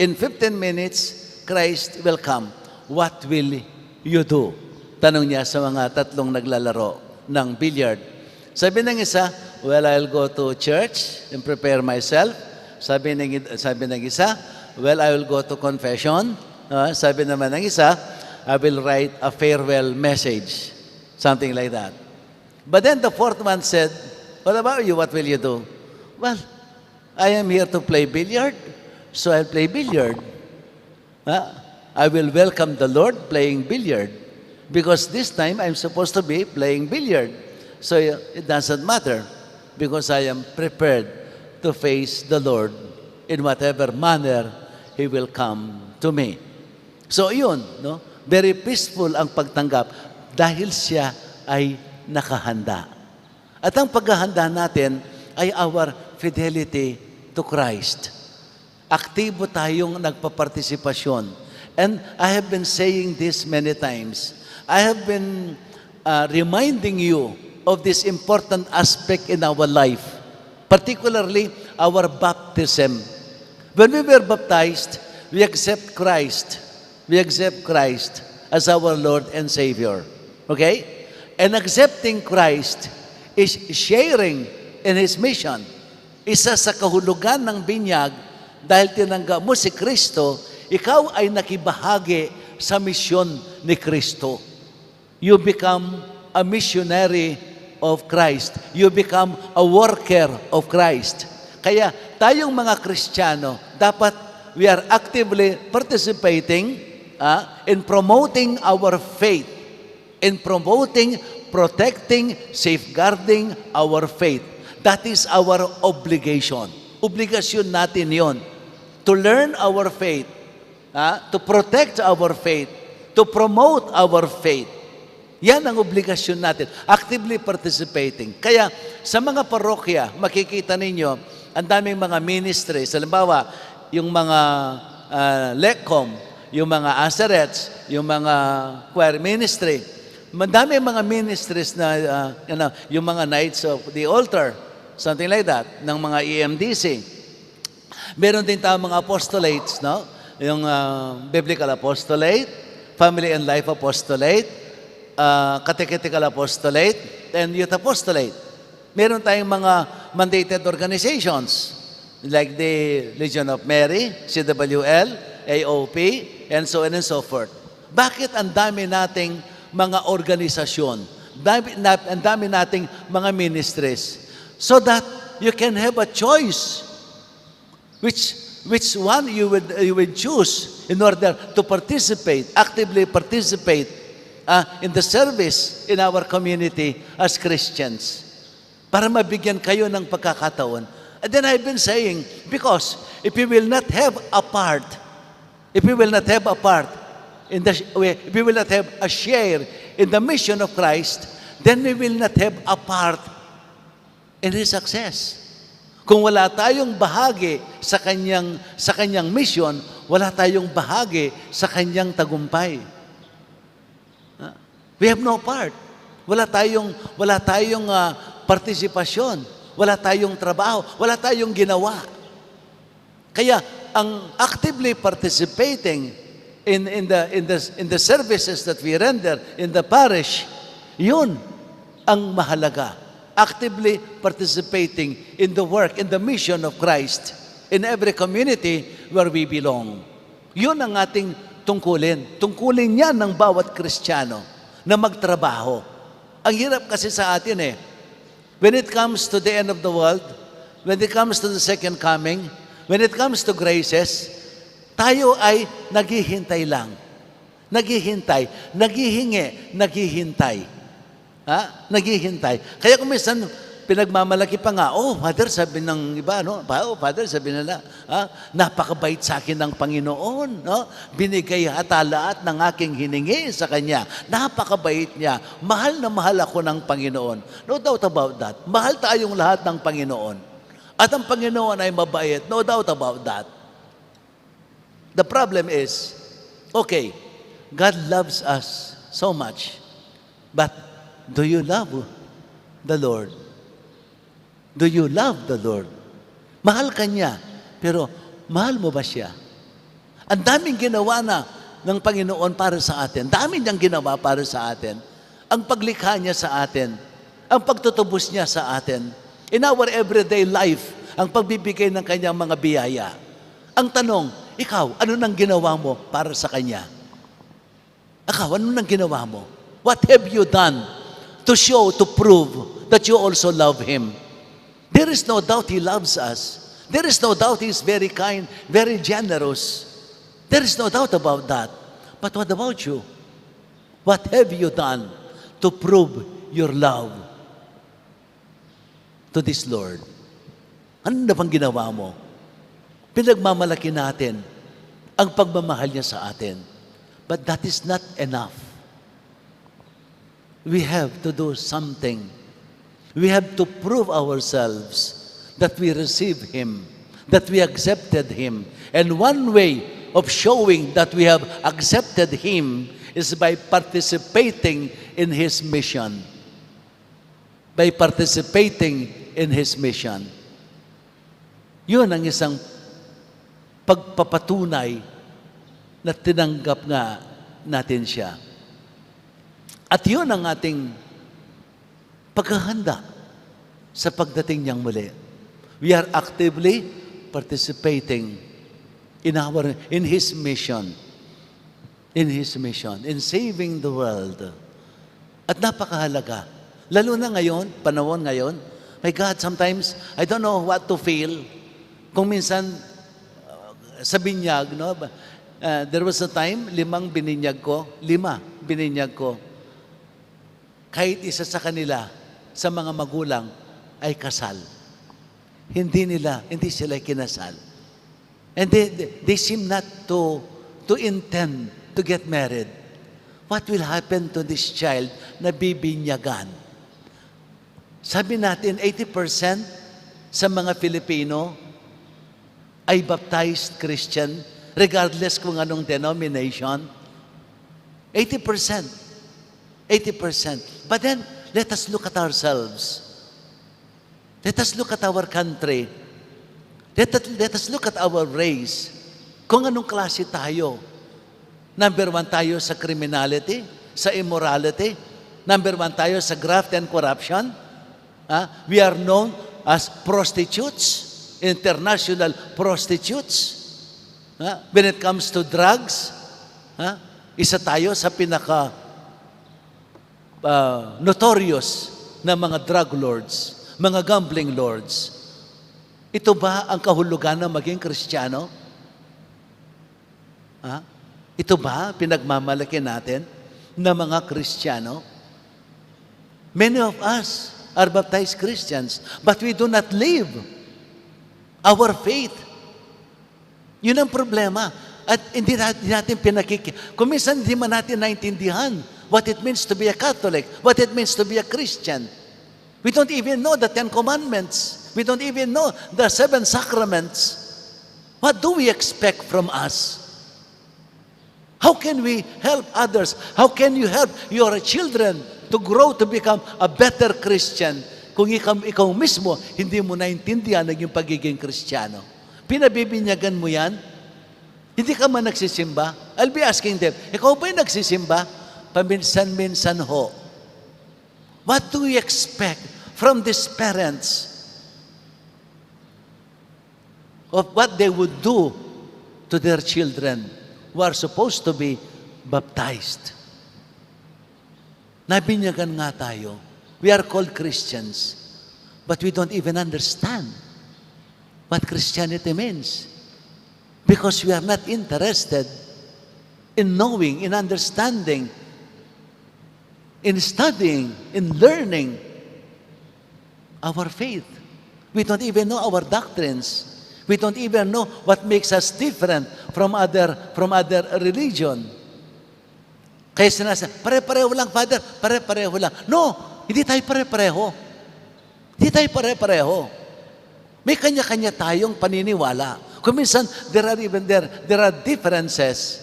In fifteen minutes, Christ will come. What will you do?" Tanong niya sa mga tatlong naglalaro ng billiard. Sabi ng isa, "Well, I'll go to church and prepare myself." Sabi ng, sabi ng isa, "Well, I will go to confession." Ah, sabi naman ng isa, "I will write a farewell message." Something like that. But then the fourth one said, "What about you? What will you do?" "Well, I am here to play billiard, so I'll play billiard." Ah, I will welcome the Lord playing billiard because this time I'm supposed to be playing billiard. So it doesn't matter because I am prepared to face the Lord in whatever manner He will come to me. So yun, no? Very peaceful ang pagtanggap dahil siya ay nakahanda. At ang paghahanda natin ay our fidelity to Christ. Aktibo tayong nagpapartisipasyon. And I have been saying this many times. I have been, uh, reminding you of this important aspect in our life, particularly our baptism. When we were baptized, we accept Christ. We accept Christ as our Lord and Savior. Okay? And accepting Christ is sharing in His mission. Isa sa kahulugan ng binyag, dahil tinanggap mo si Kristo, ikaw ay nakibahagi sa misyon ni Kristo. You become a missionary of Christ. You become a worker of Christ. Kaya tayong mga Kristiyano, dapat we are actively participating, ah, in promoting our faith, in promoting, protecting, safeguarding our faith. That is our obligation. Obligasyon natin yon, to learn our faith, ah, to protect our faith, to promote our faith. Yan ang obligasyon natin, actively participating. Kaya sa mga parokya, makikita ninyo, ang daming mga ministries. Halimbawa, yung mga, ah, LECCOM, yung mga Azarets, yung mga choir ministry. Madami mga ministries na, ah, you know, yung mga Knights of the Altar, something like that, ng mga E M D C. Meron din tayong mga apostolates, no? Yung, ah, Biblical Apostolate, Family and Life Apostolate, ah, Catechetical Apostolate, and Youth Apostolate. Meron tayong mga mandated organizations like the Legion of Mary, C W L, A O P, and so on and so forth. Bakit ang dami nating mga organisasyon? Dami, na, ang dami nating mga ministries. So that you can have a choice which, which one you would, you would choose in order to participate, actively participate, ah, in the service in our community as Christians. Para mabigyan kayo ng pagkakataon. And then I've been saying, because if we will not have a part, if we will not have a part in the, if we will not have a share in the mission of Christ, then we will not have a part in His success. Kung wala tayong bahagi sa kanyang, sa kanyang misyon, wala tayong bahagi sa kanyang tagumpay. Ah, we have no part. Wala tayong, wala tayong, ah, partisipasyon. Wala tayong trabaho. Wala tayong ginawa. Kaya ang actively participating in, in the, in the, in the services that we render in the parish, yun ang mahalaga. Actively participating in the work, in the mission of Christ in every community where we belong. Yun ang ating tungkulin. Tungkulin yan ng bawat Kristiyano na magtrabaho. Ang hirap kasi sa atin eh. When it comes to the end of the world, when it comes to the second coming, when it comes to graces, tayo ay naghihintay lang. Naghihintay, naghihingi, naghihintay. Ha? Naghihintay. Kaya kung minsan, pinagmamalaki pa nga, "Oh, Father," sabi ng iba, no? Pa-, "Oh, Father," sabi nila, ha? "Napakabait sa akin ng Panginoon, no? Binigay ata lahat ng aking hiningi sa kanya. Napakabait niya. Mahal na mahal ako ng Panginoon." No doubt about that. Mahal tayong lahat ng Panginoon. At ang Panginoon ay mabait. No doubt about that. The problem is, okay, God loves us so much. But do you love the Lord? Do you love the Lord? Mahal ka niya, pero mahal mo ba siya? Ang daming ginawa na ng Panginoon para sa atin. Dami niyang ginawa para sa atin. Ang paglikha niya sa atin, ang pagtutubos niya sa atin. In our everyday life, ang pagbibigay ng kanyang mga biyaya. Ang tanong, ikaw, ano nang ginawa mo para sa kanya? Ikaw, ano nang ginawa mo? What have you done to show, to prove that you also love Him? There is no doubt He loves us. There is no doubt He is very kind, very generous. There is no doubt about that. But what about you? What have you done to prove your love to this Lord? Ano na bang ginawa mo? Pinagmamalaki natin ang pagmamahal niya sa atin. But that is not enough. We have to do something. We have to prove ourselves that we receive Him, that we accepted Him. And one way of showing that we have accepted Him is by participating in His mission. By participating in His mission. Yun ang isang pagpapatunay na tinanggap nga natin siya. At yun ang ating paghahanda sa pagdating niyang muli. We are actively participating in our, in His mission. In His mission, in saving the world. At napakahalaga. Lalo na ngayon, panahon ngayon. My God, sometimes, I don't know what to feel. Kung minsan, uh, sa binyag, no? Uh, there was a time, limang bininyag ko. Lima, bininyag ko. Kahit isa sa kanila, sa mga magulang, ay kasal. Hindi nila, hindi sila kinasal. And they, they, they seem not to, to intend to get married. What will happen to this child na bibinyagan? Sabi natin, eighty percent sa mga Filipino ay baptized Christian, regardless kung anong denomination. Eighty percent. Eighty percent. But then, let us look at ourselves. Let us look at our country. Let us, let us look at our race. Kung anong klase tayo. Number one tayo sa criminality, sa immorality. Number one tayo sa graft and corruption. Ha? We are known as prostitutes, international prostitutes. Ha? When it comes to drugs, ha? Isa tayo sa pinaka, ah, notorious na mga drug lords, mga gambling lords. Ito ba ang kahulugan ng maging Kristiyano? Ha? Ito ba pinagmamalaki natin na mga Kristiyano? Many of us are baptized Christians, but we do not live our faith. Yun ang problema. At hindi nat-, hindi natin pinakiki-, kung minsan hindi man natin naintindihan what it means to be a Catholic, what it means to be a Christian. We don't even know the Ten Commandments. We don't even know the seven sacraments. What do we expect from us? How can we help others? How can you help your children to grow to become a better Christian kung ikaw, ikaw mismo hindi mo naintindihan ang iyong pagiging Kristiyano? Pinabibinyagan mo yan? Hindi ka man nagsisimba? I'll be asking them, "Ikaw ba'y nagsisimba?" "Paminsan-minsan ho." What do we expect from these parents of what they would do to their children who are supposed to be baptized? Nabinyagan nga tayo. We are called Christians, but we don't even understand what Christianity means because we are not interested in knowing, in understanding, in studying, in learning our faith. We don't even know our doctrines. We don't even know what makes us different from other, from other religion. Kaya sinasa-, "Pare-pareho lang, Father, pare-pareho lang." No, hindi tayo pare-pareho. Hindi tayo pare-pareho. May kanya-kanya tayong paniniwala. Kung minsan, there are even there, there are differences.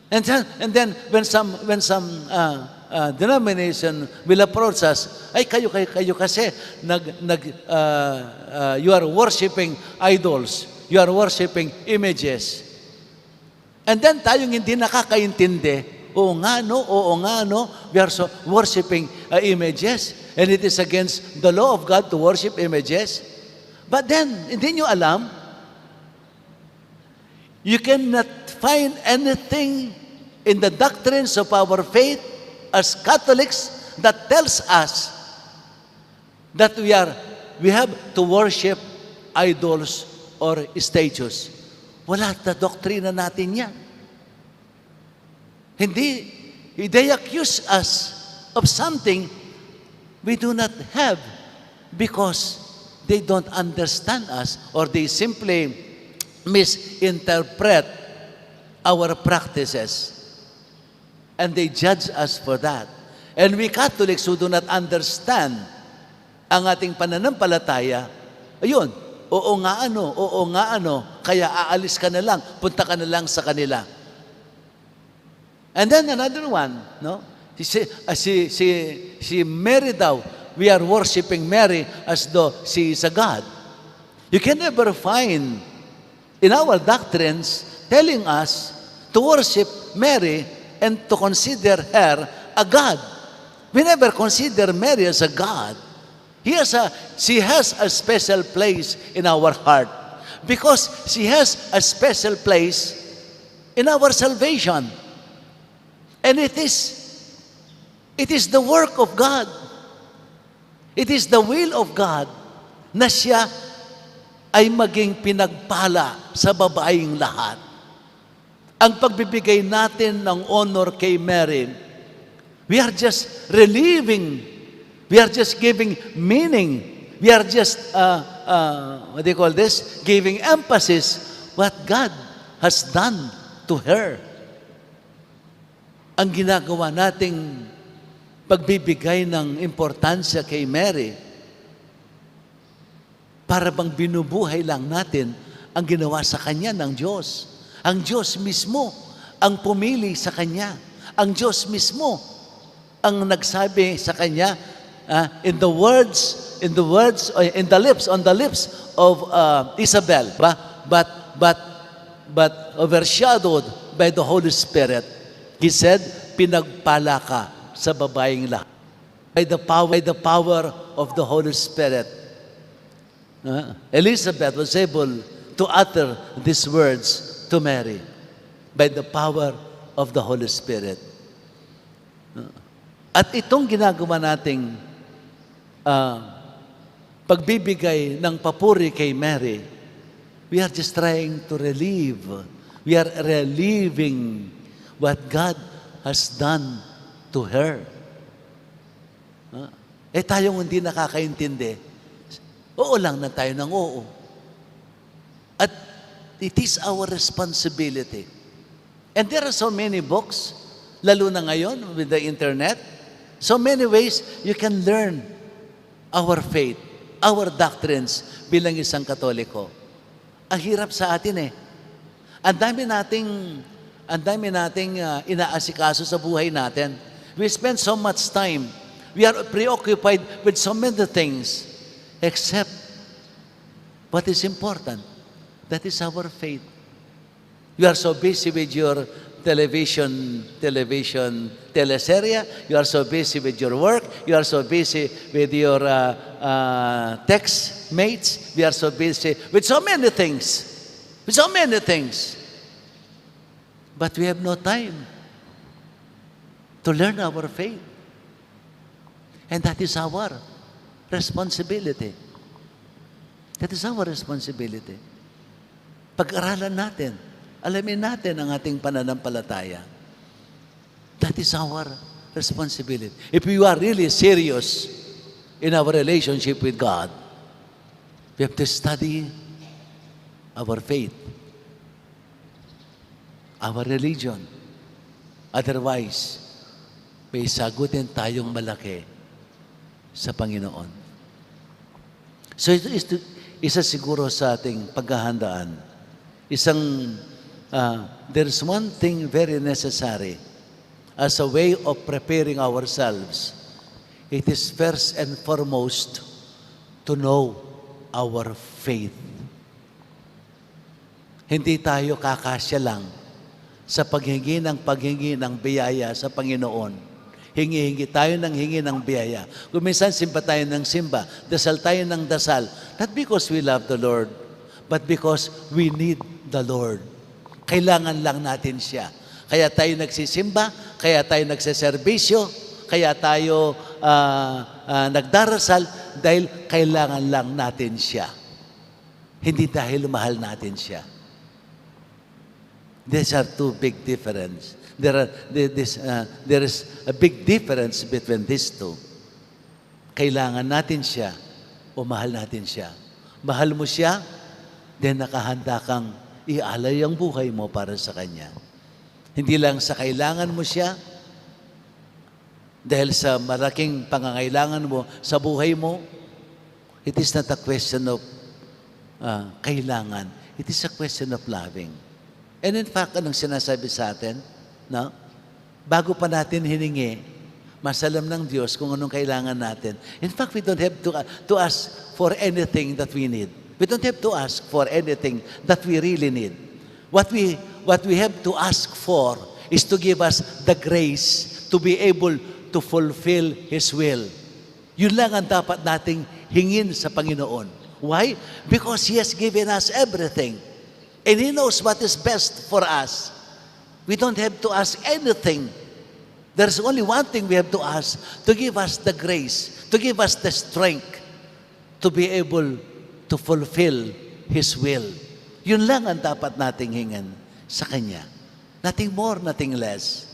And then, and then when some, when some, uh, uh, denomination will approach us, "Ay, kayo, kayo, kayo kasi nag, nag, uh, uh, you are worshiping idols, you are worshiping images." And then tayong hindi nakakaintindi, "Oo nga, no? Oo nga, no? We are so worshiping, uh, images, and it is against the law of God to worship images." But then, hindi nyo alam, you cannot find anything in the doctrines of our faith as Catholics that tells us that we are, we have to worship idols or statues. Wala sa doktrina natin yan. Hindi, they accuse us of something we do not have because they don't understand us or they simply misinterpret our practices. And they judge us for that. And we Catholics who do not understand ang ating pananampalataya, ayun, "Oo nga ano, oo nga ano, kaya aalis ka na lang, punta ka na lang sa kanila." And then another one, no? Si, si, ah, si, si, si Mary daw, we are worshiping Mary as though she is a god. You can never find in our doctrines telling us to worship Mary and to consider her a god. We never consider Mary as a god. He has a, she has a special place in our heart because she has a special place in our salvation. And it is, it is the work of God. It is the will of God na siya ay maging pinagpala sa babaeng lahat. Ang pagbibigay natin ng honor kay Mary, we are just relieving, we are just giving meaning, we are just, uh, uh, what do you call this? Giving emphasis what God has done to her. Ang ginagawa nating pagbibigay ng importansya kay Mary, para bang binubuhay lang natin ang ginawa sa kanya ng Diyos. Ang Diyos mismo ang pumili sa kanya. Ang Diyos mismo ang nagsabi sa kanya, ah, in the words, in the words, uh, in the lips, on the lips of, uh, Isabel, ba? But, but, but overshadowed by the Holy Spirit. He said, "Pinagpala ka sa babaeng lahat." By the power, by the power of the Holy Spirit. Uh, Elizabeth was able to utter these words to Mary by the power of the Holy Spirit. Uh, at itong ginagawa nating, uh, pagbibigay ng papuri kay Mary, we are just trying to relieve. We are relieving what God has done to her. Ah, eh, tayong hindi nakakaintindi, oo lang na tayo ng oo. At it is our responsibility. And there are so many books, lalo na ngayon with the internet, so many ways you can learn our faith, our doctrines bilang isang Katoliko. Ang hirap sa atin eh. Ang dami nating, ang dami nating, ah, inaasikaso sa buhay natin. We spend so much time. We are preoccupied with so many things. Except what is important. That is our faith. You are so busy with your television, television, teleserye. You are so busy with your work. You are so busy with your, uh, uh, text mates. We are so busy with so many things. With so many things. But we have no time to learn our faith. And that is our responsibility. That is our responsibility. Pag-aralan natin, alamin natin ang ating pananampalataya. That is our responsibility. If we are really serious in our relationship with God, we have to study our faith, our religion. Otherwise, may sagutin tayong malaki sa Panginoon. So, ito, ito, isa siguro sa ating paghahandaan, isang, ah, there's one thing very necessary as a way of preparing ourselves. It is first and foremost to know our faith. Hindi tayo kakasya lang sa paghingi ng paghingi ng biyaya sa Panginoon. Hingi-hingi tayo ng hingi ng biyaya. Kung minsan simba tayo ng simba, dasal tayo ng dasal, not because we love the Lord, but because we need the Lord. Kailangan lang natin siya. Kaya tayo nagsisimba, kaya tayo nagseserbisyo, kaya tayo, ah, ah, nagdarasal, dahil kailangan lang natin siya. Hindi dahil mahal natin siya. These are two big difference. There are, there, this, uh, there is a big difference between these two. Kailangan natin siya o mahal natin siya. Mahal mo siya, then nakahanda kang ialay ang buhay mo para sa kanya. Hindi lang sa kailangan mo siya, dahil sa malaking pangangailangan mo sa buhay mo, it is not a question of, ah, kailangan. It is a question of loving. And in fact, anong sinasabi sa atin? No? Bago pa natin hiningi, mas alam ng Diyos kung anong kailangan natin. In fact, we don't have to, to ask for anything that we need. We don't have to ask for anything that we really need. What we, what we have to ask for is to give us the grace to be able to fulfill His will. Yun lang ang dapat nating hingin sa Panginoon. Why? Because He has given us everything. And He knows what is best for us. We don't have to ask anything. There's only one thing we have to ask, to give us the grace, to give us the strength to be able to fulfill His will. Yun lang ang dapat nating hingin sa Kanya. Nothing more, nothing less.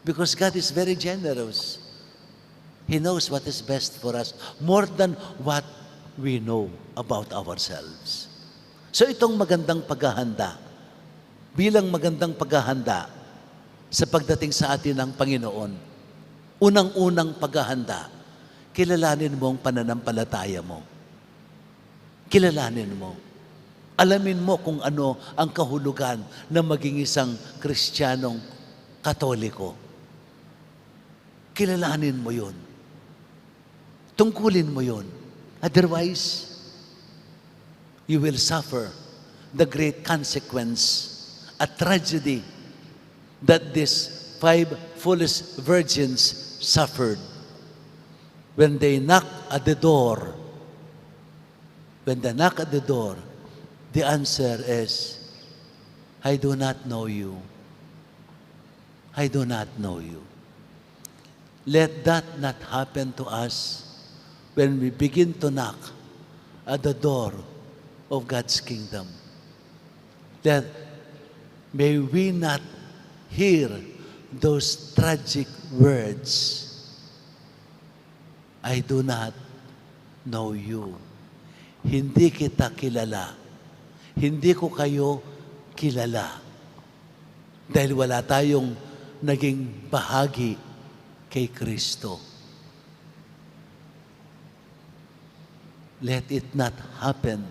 Because God is very generous. He knows what is best for us more than what we know about ourselves. So itong magandang paghahanda, bilang magandang paghahanda sa pagdating sa atin ng Panginoon, unang-unang paghahanda, kilalanin mo ang pananampalataya mo. Kilalanin mo. Alamin mo kung ano ang kahulugan na maging isang Kristiyanong Katoliko. Kilalanin mo yun. Tungkulin mo yun. Otherwise, you will suffer the great consequence, a tragedy that these five foolish virgins suffered. When they knock at the door, when they knock at the door, the answer is, "I do not know you. I do not know you." Let that not happen to us when we begin to knock at the door of God's kingdom. That may we not hear those tragic words, "I do not know you." Hindi kita kilala. Hindi ko kayo kilala. Dahil wala tayong naging bahagi kay Kristo. Let it not happen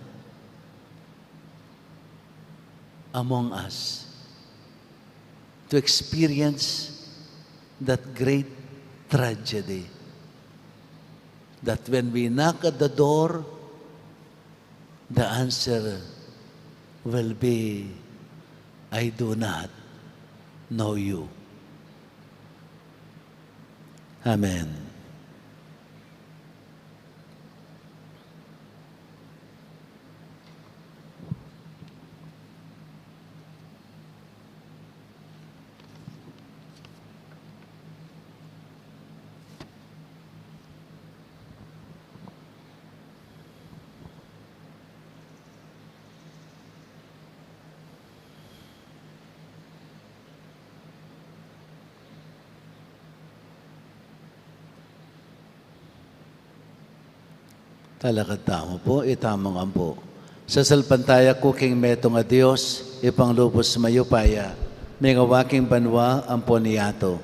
among us to experience that great tragedy, that when we knock at the door, the answer will be, "I do not know you." Amen. Talakad tamu pu, itamu ngan pu. Sasalpantaya ku king metung a Dios, Ibpang lubus mayupaya, mengawa king banua ampon yatu,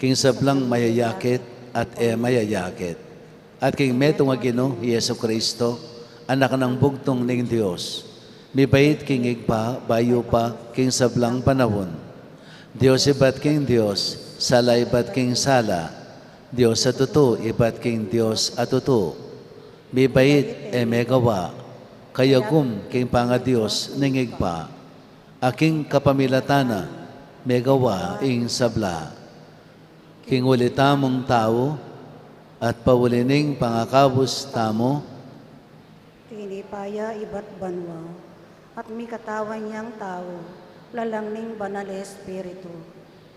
king sablang mayayakit at e mayayakit, at king metung a Ginu, Jesucristo, Anak nang bugtung ning Dios, mibait king Ibpa, bayu pa king sablang panaun. Dios ibat king Dios, sala ibat king sala, Dios a tutu ibat king Dios a tutu. Mibait, e megawa, kayagum king pangaDios ning Ibpa, a king kapamilatan na megawa ing sabla. King uli tamung tau, at pauli ning pangakabus tamu, tinipa ya ibat banua, at mikatawan yang tau, lalam ning Banal a Espiritu,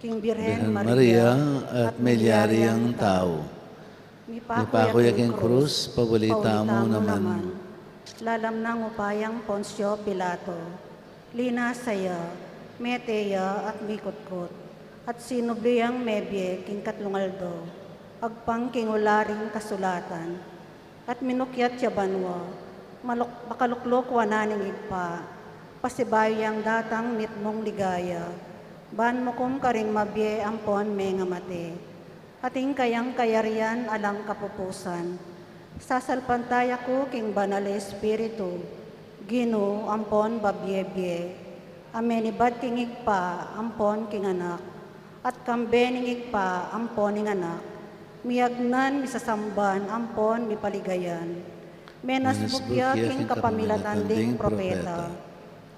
king Birhen Maria, at milyari yang tau. Mipaku ya king krus, pauli tamu naman. Lalam nang upayang Poncio Pilato, linasa ya, mete ya, at mikutkut, at sinubli yang mebie king katlung aldo, agpang king ularing kasulatan. At minukyat ya banua, maluk-, makalukluk wanan ning Ibpa, pasibayu yang datang mitmung ligaya, ban mukum karing mabie ampon mengamate. At ing kayang kayarian alang kapupusan. Sasalpantaya ku king Banal a Espiritu, Ginu ampon babie-bie, a menibat king Ibpa ampon king Anak, at kambe ning Ibpa ampon ning Anak, miyagnan, misasamban ampon mipaligayan. Menasbuk ya king kapamilatan ding propeta.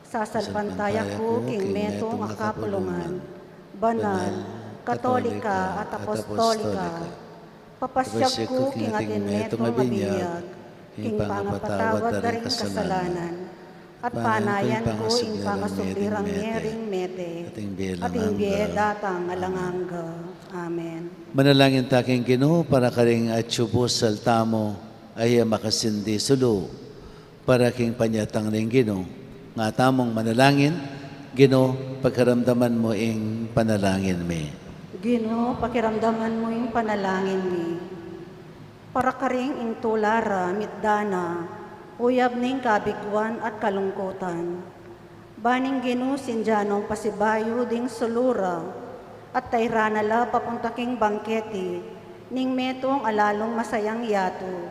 Sasalpantaya ku king metung a kapulungan, banal, katolika, at apostolika. Papasyak ku king atin metung a binyag, king pangapatawad da ring kasalanan, at panayan ku ing pangasubli rang mie ring mete, at ing bie datang alang angga. Amen. Manalangin ta king Ginu para karing atyu pusal tamu a e makasindi sulu, para king panyatang ning Ginu. Nga tamung manalangin. Ginu, pakiramdaman mu ing panalangin mi. Ginu, pakiramdaman mu ing panalangin mi. Para karing ing tula ra mitda na, uyab ning kabiguan at kalungkutan. Ban ing Ginu sindya nong pasibayu ding sulu ra, at tayra na la papunta king bangketi ning metung a lalung masayang yatu.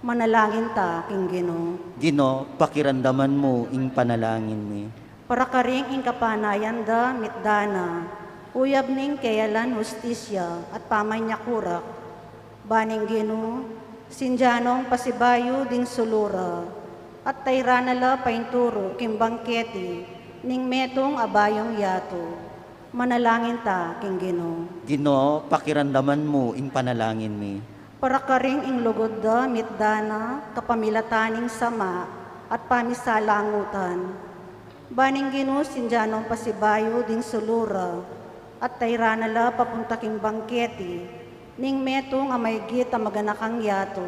Manalangin ta king Ginu. Ginu, pakiramdaman mu ing panalangin mi. Para karing ing kapanayan da mitda na, uyab ning keyalan hustisya at pamanyakurak. Ban ing Ginu sindya nong pasibayu ding sulu ra, at tayra na la painturu king bangketi ning metung a bayung yatu. Manalangin ta king Ginu. Ginu, pakiramdaman mu ing panalangin mi. Para karing ing lugud da mitda na kapamilatan ning sama at pamisalangutan. Ban ing Ginu sindya nong pasibayu ding sulu ra, at tayra na la papunta king bangketi ning metung a maygit a maganakang yatu.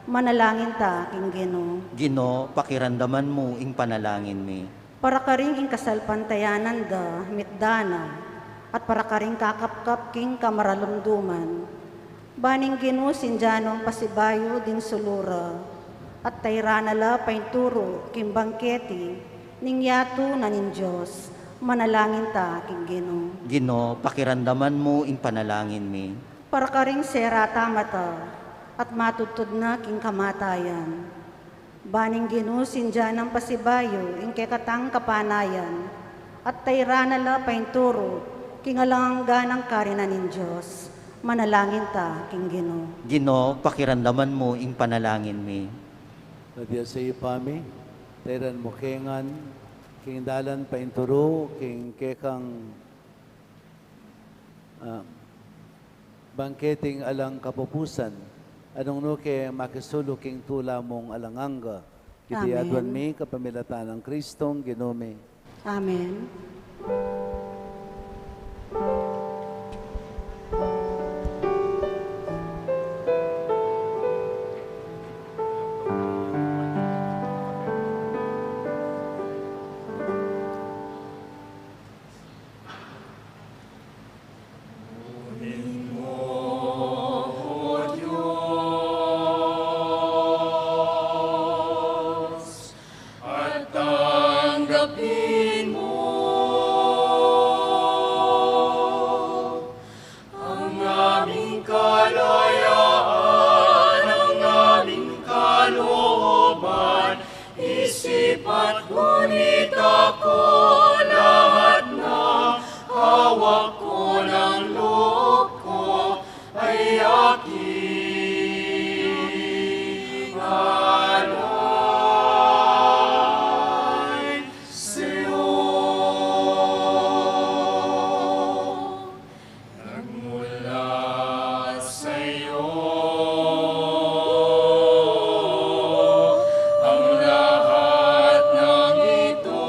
Manalangin ta king Ginu. Ginu, pakiramdaman mu ing panalangin mi. Para karing ing kasalpantayanan da mitda na, at para karing kakapkap king kamaralumduman. Ban ing Ginu sindya nong pasibayu ding sulu ra, at tayra na la painturu king bangketi ning yatu na ning Dios. Manalangin ta king Ginu. Ginu, pakiramdaman mu ing panalangin mi. Para karing sera ta mata at matudtud na king kamatayan. Ban ing Ginu sindya nang pasibayu ing kekatang kapanayan, at tayra na la painturu king alang angga nang karinan ning Dios. Manalangin ta king Ginu. Ginu, pakiramdaman mu ing panalangin mi. Mabiasa Ibpa mi, tayran mu ke ngan king dalan painturu king kekang, ah, bangketing alang kapupusan, a nung nu ke makisulu king tula mung alang angga. Iti aduan mi kapamilatan nang Kristong Ginu mi. Amen. At tanggapin mo ang aming kalayaan, ang aming kalooban, isipan, gunita ko lahat na hawak ko ng loob ko ay aking alay sa'yo. Nagmula sa'yo ang lahat ng ito.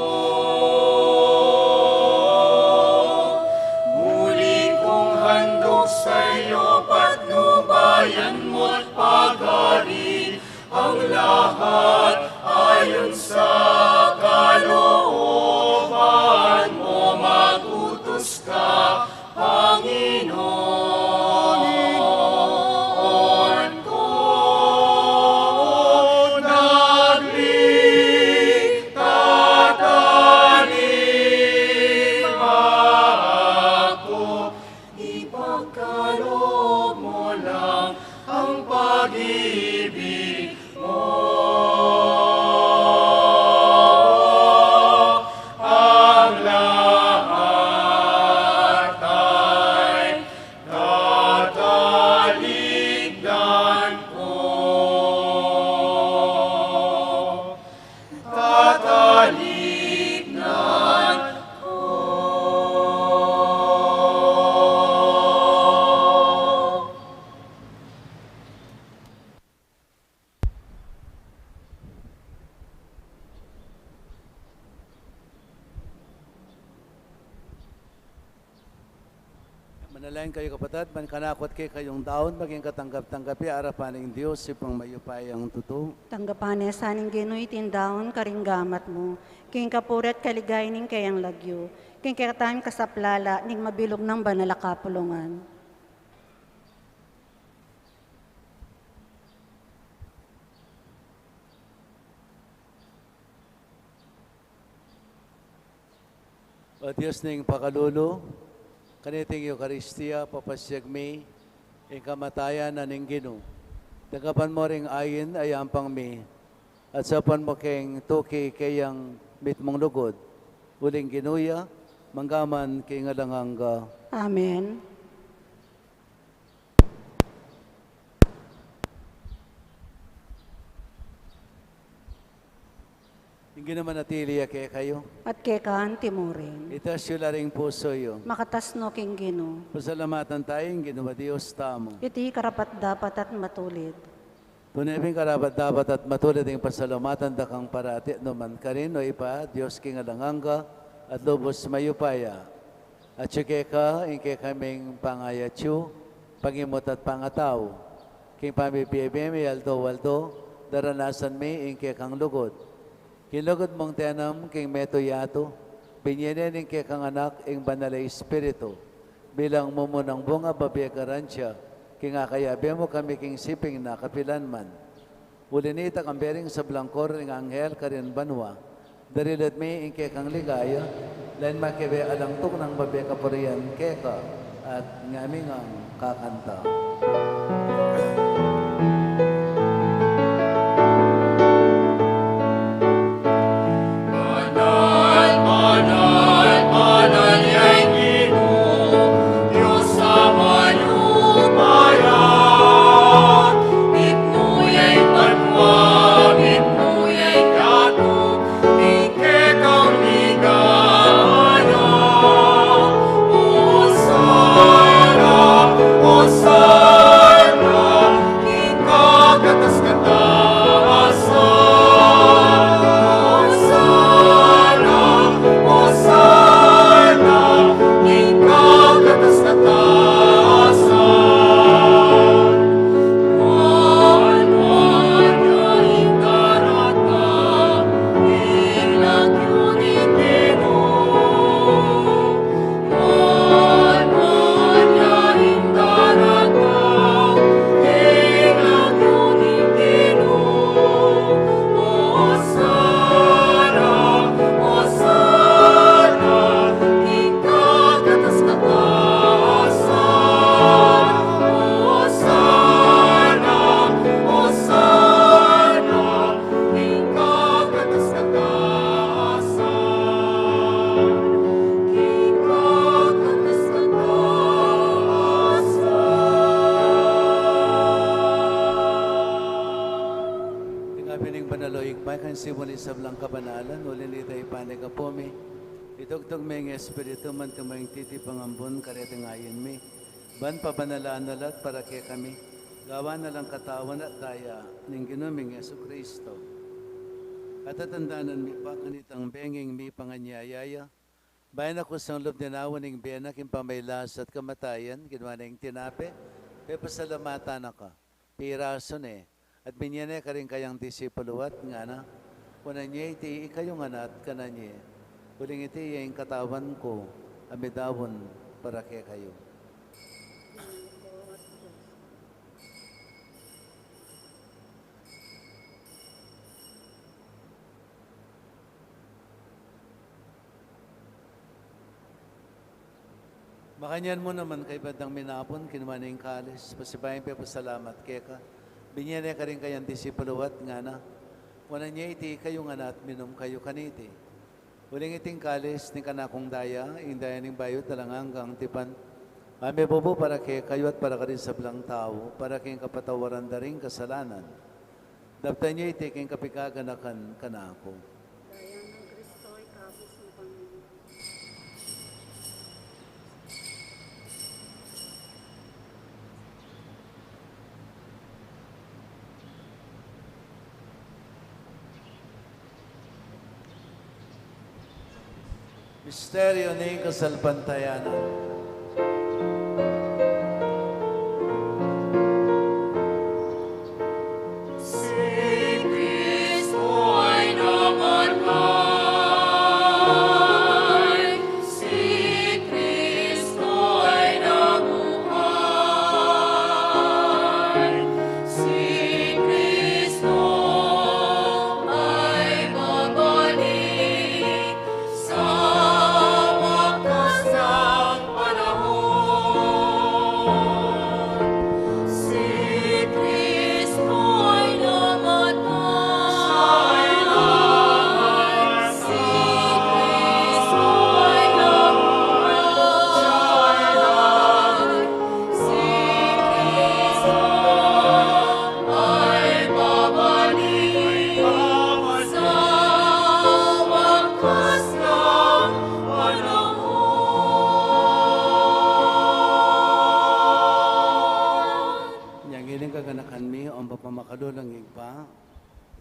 Manalangin kayu, kapatad, ban kanaku at kekayung daun maging katanggap-tanggap ya arapan ning Dios, Ibpang mayupayang tutu. Tanggapan na sa ning Ginu iting daun karing gamat mu, king kapurian at kaligayan ning keyang lagyu, king kekatang kasaplalan ning mabilug nang banal a kapulungan. O Dios ning pakalulu, kaniting Eukaristia papasiag mi ing kamatayan na ning Ginu. Tanggapan mu ring ain a yampang mi, at saupan mu keng tuki keyang mitmung lugud. Uling Ginu ya, mangga man king alang angga. Amen. Ing Ginu manatili ya kekayu. At keka anti mu rin. Itas yu la ring pusu yu. Makatas no king Ginu. Pasalamatan tayu ing Ginu a Dios tamu. Iti karapat-dapat at matulid. Tune pin karapat-dapat at matulid ing pasalamatan da kang parati, nukarin man, O Ibpa, Dios king alang angga at lubus mayupaya. Atyu keka ing kekaming pangayatyu, pangimut at pangatau. King pamibie-bie mi aldo-aldo, daranasan mi ing kekang lugud. King lugud mung tinanam king metung yatu, binie ne ning kekang Anak ing Banal a Espiritu, bilang mumunang bunga babie garantia, king akayabe mu kami king siping na kapilan man. Uli nita, kambe ring sablang koro ring anghel karin banua, darilat mi ing kekang ligaya, lain makibe alang tuknang babie kapurian keka, at ngami ngang kakanta. Banal, banal, banal ya ing Ginu, Dios a mayupaya. Mitmu ya ing banua, mitmu ya ing yatu, ing kekang ligaya. Osana, osana, ing kakatas-katasan. Osana, osana, ing kakatas-katasan. Wan, wan ya ing daratang, ing lagyu ning Ginu. Wan, wan ya ing daratang, ing lagyu ning Ginu. Osana, osana, ing kakatas-katasan. Osana, osana, ing kakatas-katasan. Ing kakatas-katasan. Ing abyan ning banal a ibpa, ing simbol ning sablang kabanalan, uli nita ipanyawad mi, itubud mi ing Espiritu mu, antimo ing titipu nang ambun, kareting ain mi, ban pabanalan na la at para kekami, gawan na lang katawan at daya ning Ginu ming Jesucristo. At tatandanan mi pa kanitang benging mipanganyaya ya, bayu na kusang lub dinaun ing bie na king pamagkasakit at kamatayan, kinua ne ing tinape, pepasalamatan na ka, pirasu ne, at binie ne karing kayang disipulu at ngana: Kunan ye iti ikayu ngan at kanan ye, uling iti ya ing katawan ku a midaun para kekayu. Makanyan mu naman, kaybat dang minapun, kinua ne ing kalis, pasibayu yang pepasalamat keka, binie ne karing kayang disipulu at ngana: Kunan ye iti ikayu ngan at minum kayu kaniti, uling iti ing kalis ning kanakung daya, ing daya ning bayu at alang anggang tipan, a mibubu para kekayu at para karing sablang tau, para king kapatawaran da ring kasalanan. Daptan ye iti king kapaganakan kanaku. Daya nang Kristo, ikabus mu kami. Misteryu ning kasalpantayanan.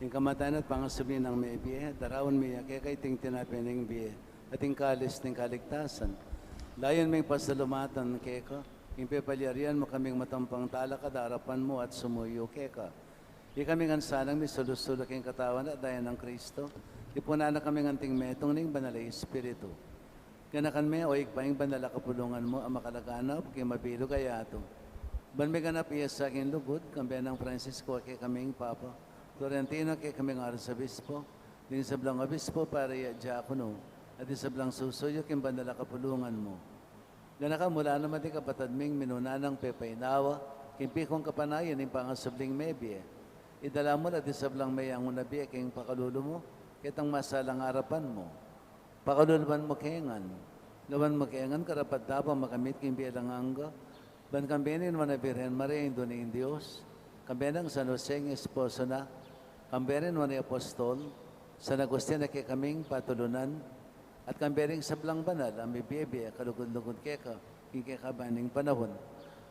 Ing kamatayan at pangasubli nang mebie, daraun mi keka iting tinape ning bie, at ing kalis ning kaligtasan. Layun ming pasalamatan keka, ing pepalyarian mu kaming matampang talakad king arapan mu at sumuyu keka. Ikami ngan sanang misulu-sulu king katawan at daya nang Kristo, ipunan na kaming anting metung ning Banal a Espiritu. Ganakan me, o Ibpa, ing banal a kapulungan mu a makalaganap king mabilug a yatu. Ban miganap ya sa king lugud, kambe nang Francisco a kekaming Papa, Florentino a kekaming Arsobispo, ding sablang obispo, pari at diakono, at ding sablang susuyu king banal a kapulungan mu. Ganakan mu la naman ding kapatad ming minuna nang pepainawa king pikung kapanayan ning pangasubling mebie. Idala mu la ding sablang meyangu na bie king pakalulu mu, ketang masalang arapan mu. Pakaluluan mu ke ngan. Gawan mu ke ngan karapat-dapat makamit king bie alang angga. Ban kambe ning Nuan a Birhen Maria, Indu ning Dios, kambe nang San Jose ing esposo na, kambe ring Nuan a Apostol, San Agustin a kekaming patulunan, at kambe ring sablang banal a mibie-bie kalugud-lugud keka king kekaban ning panaun.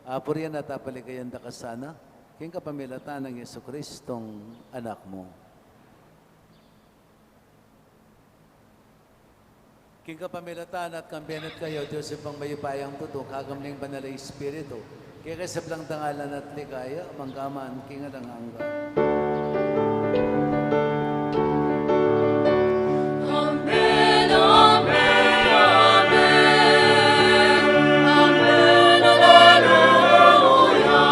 Apurian at apaligayan da ka sana, king kapamilatan nang Jesucristong Anak mu. King kapamilatan na at kambe na at kayu, Dios Ibpang mayupayang tutu, kaagum ning Banal a Espiritu, keka ing sablang dangalan at ligaya, mangga man king alang angga. Amen, amen, amen. Amen, aleluya.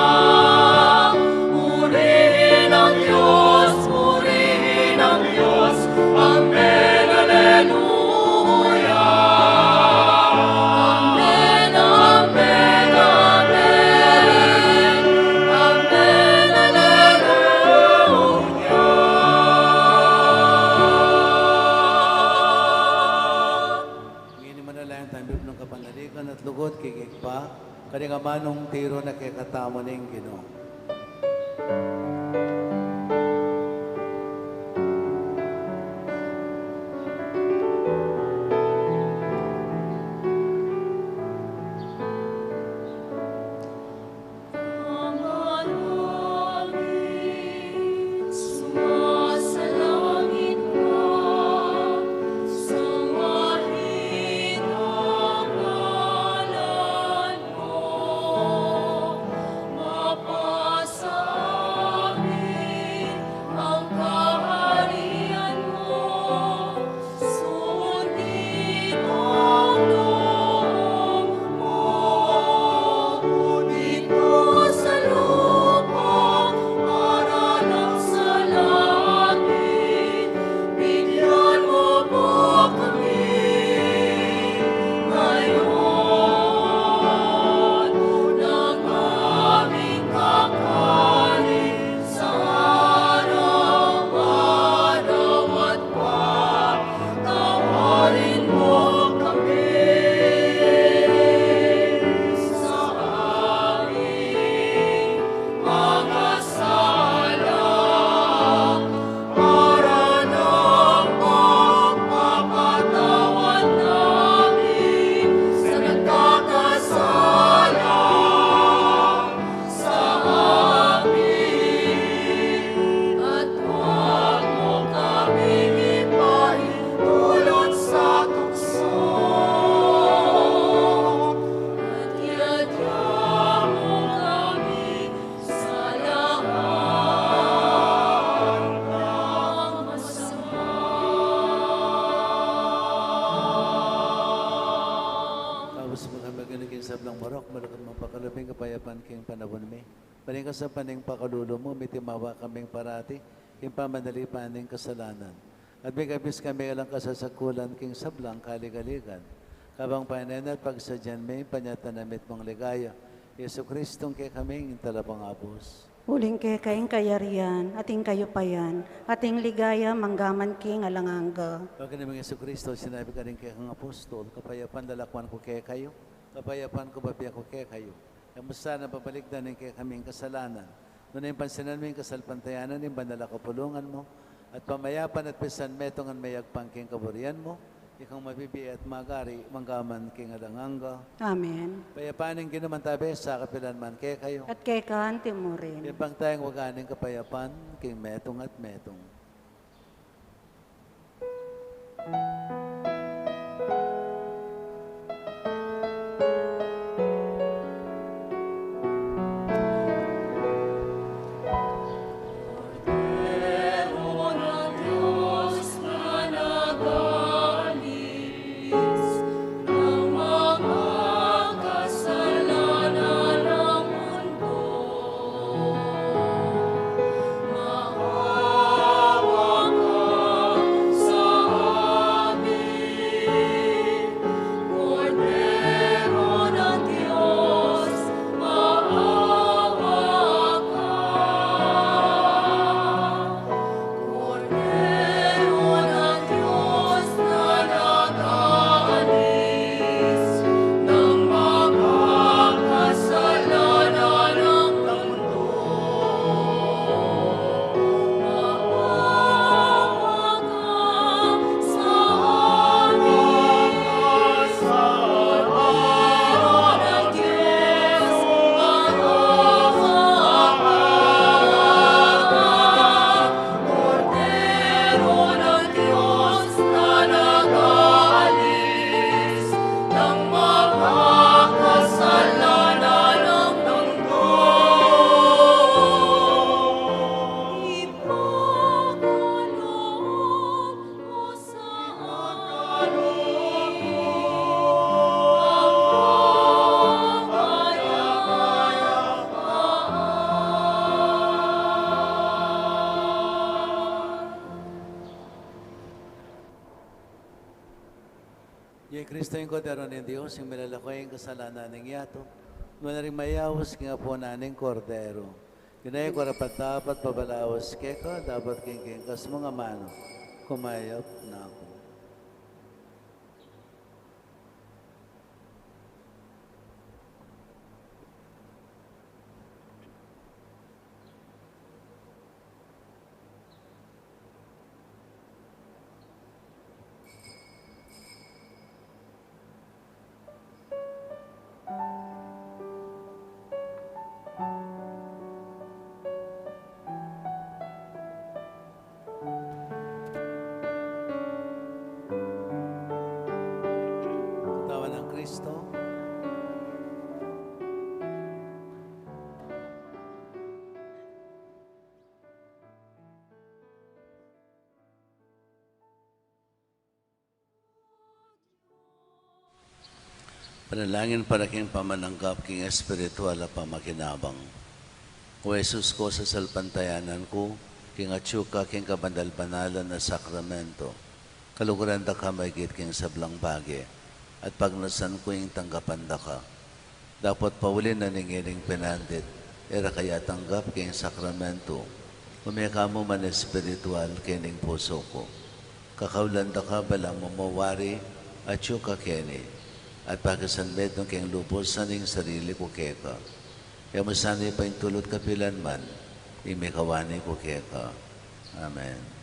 Purihin ang Diyos, purihin ang Diyos. Amen, aleluya. Amen, amen, amen. Amen, aleluya. Ngeni manalangin tamu king kapanaligan at lugud king Ibpa, karing amanung tiru na kekatamu ning Ginu. Sundin ang loob mo dito sa lupa, para lang sa langit. Bigyan mo po kami ngayon ng aming kakanin sa araw-araw at patawarin mo kami sa aming mga sala, para ng pagpapatawad namin sa nagkakasala sa amin, at huwag mo kaming ipaintulot sa tukso, at iadya mo kami sa lahat ng masama. Kausap mo kami, Ginu, king sablang marok, malugud mapakalabi ing kapayapan king panaun mi. Ban king kasapan ning pakalulu mu, mitimawa kaming parati king pamanalipan ning kasalanan. At mikabus kami alang kasasakulan king sablang kaligaligan. Kabang panenayan at pagsadyan mi ing panyatang na mitmung ligaya, Jesucristo, ing kekaming talapangabus. Uling keka ing kayarian, at ing kayupayan, at ing ligaya, mangga man king alang angga. Pag-ibig nang Jesucristo, sinabi karing kekang apostol, kapayapan lalakwan ku kekayu, kapayapan ku bibie ku kekayu. E mu sana babalikdan ing kekaming kasalanan, nune pansinan mu ing kasalpantayanan ning banal a kapulungan mu, at pamayapan at pisan metungan meyagpang king kaburian mu, ikang mabibie at magari mangga man king alang angga. Amen. Kapayapan ning Ginu mantabe sa kapilan man kekayu. At keka anti mu rin. Ibie tayang waga ning kapayapan king metung at metung. Iya i Kristo, ing Kordero ning Dios, ing milalako king kasalanan ning yatu. Nuan la ring mayaus king apunan ning Kordero. Ginaya ku karapat-dapat pabalaus keka, dapot king kekang kasmung amanu, kumayap na ku. Katawan nang Kristo. Panalangin para king pamananggap king espiritual a pamakinabang. O Jesus ku, sasalpantayanan ku king atyu ka king kabanal-banalan a sakramento, kaluguran da ka maigit king sablang bage, at pagnasan ku ing tanggapan da ka. Dapot pauli na ning ining penandit, e ra ka ya tanggap king sakramento, ume ka mu man espiritual kening pusu ku. Kakaulan da ka balamu mo wari atyu ka keni, at pakisanmetung keng lubus ing sarili ku keka. E mu sana paintulut kapilan man ing mikawani ku keka. Amen.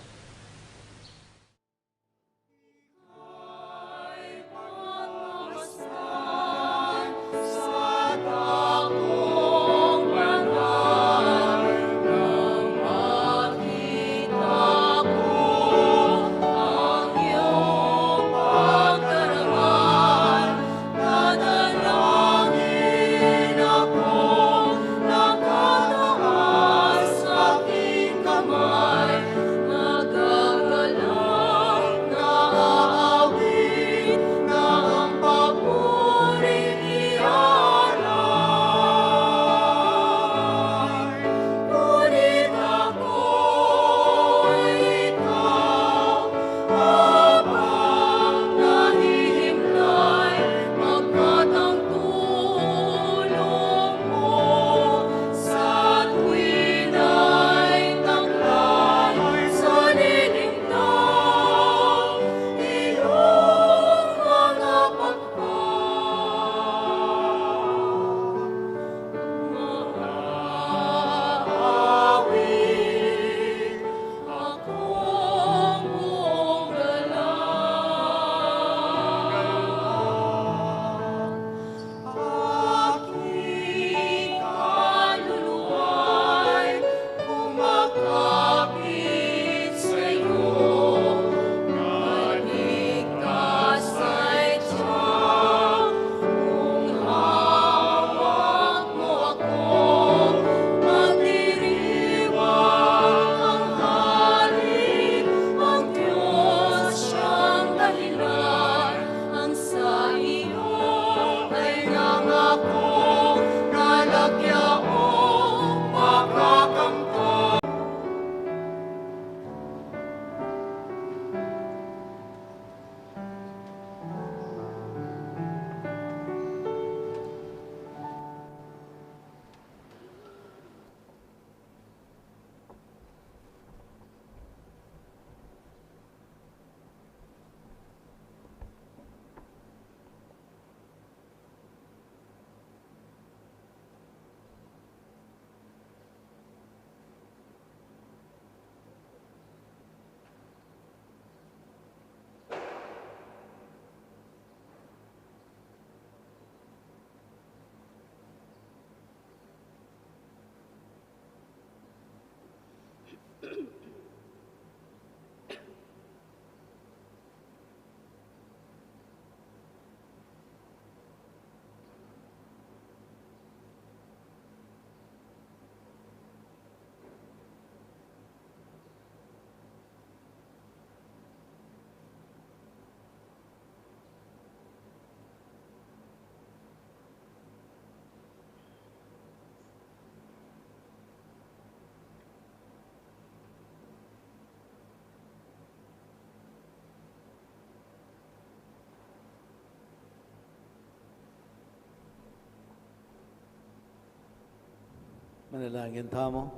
Manalangin tamu.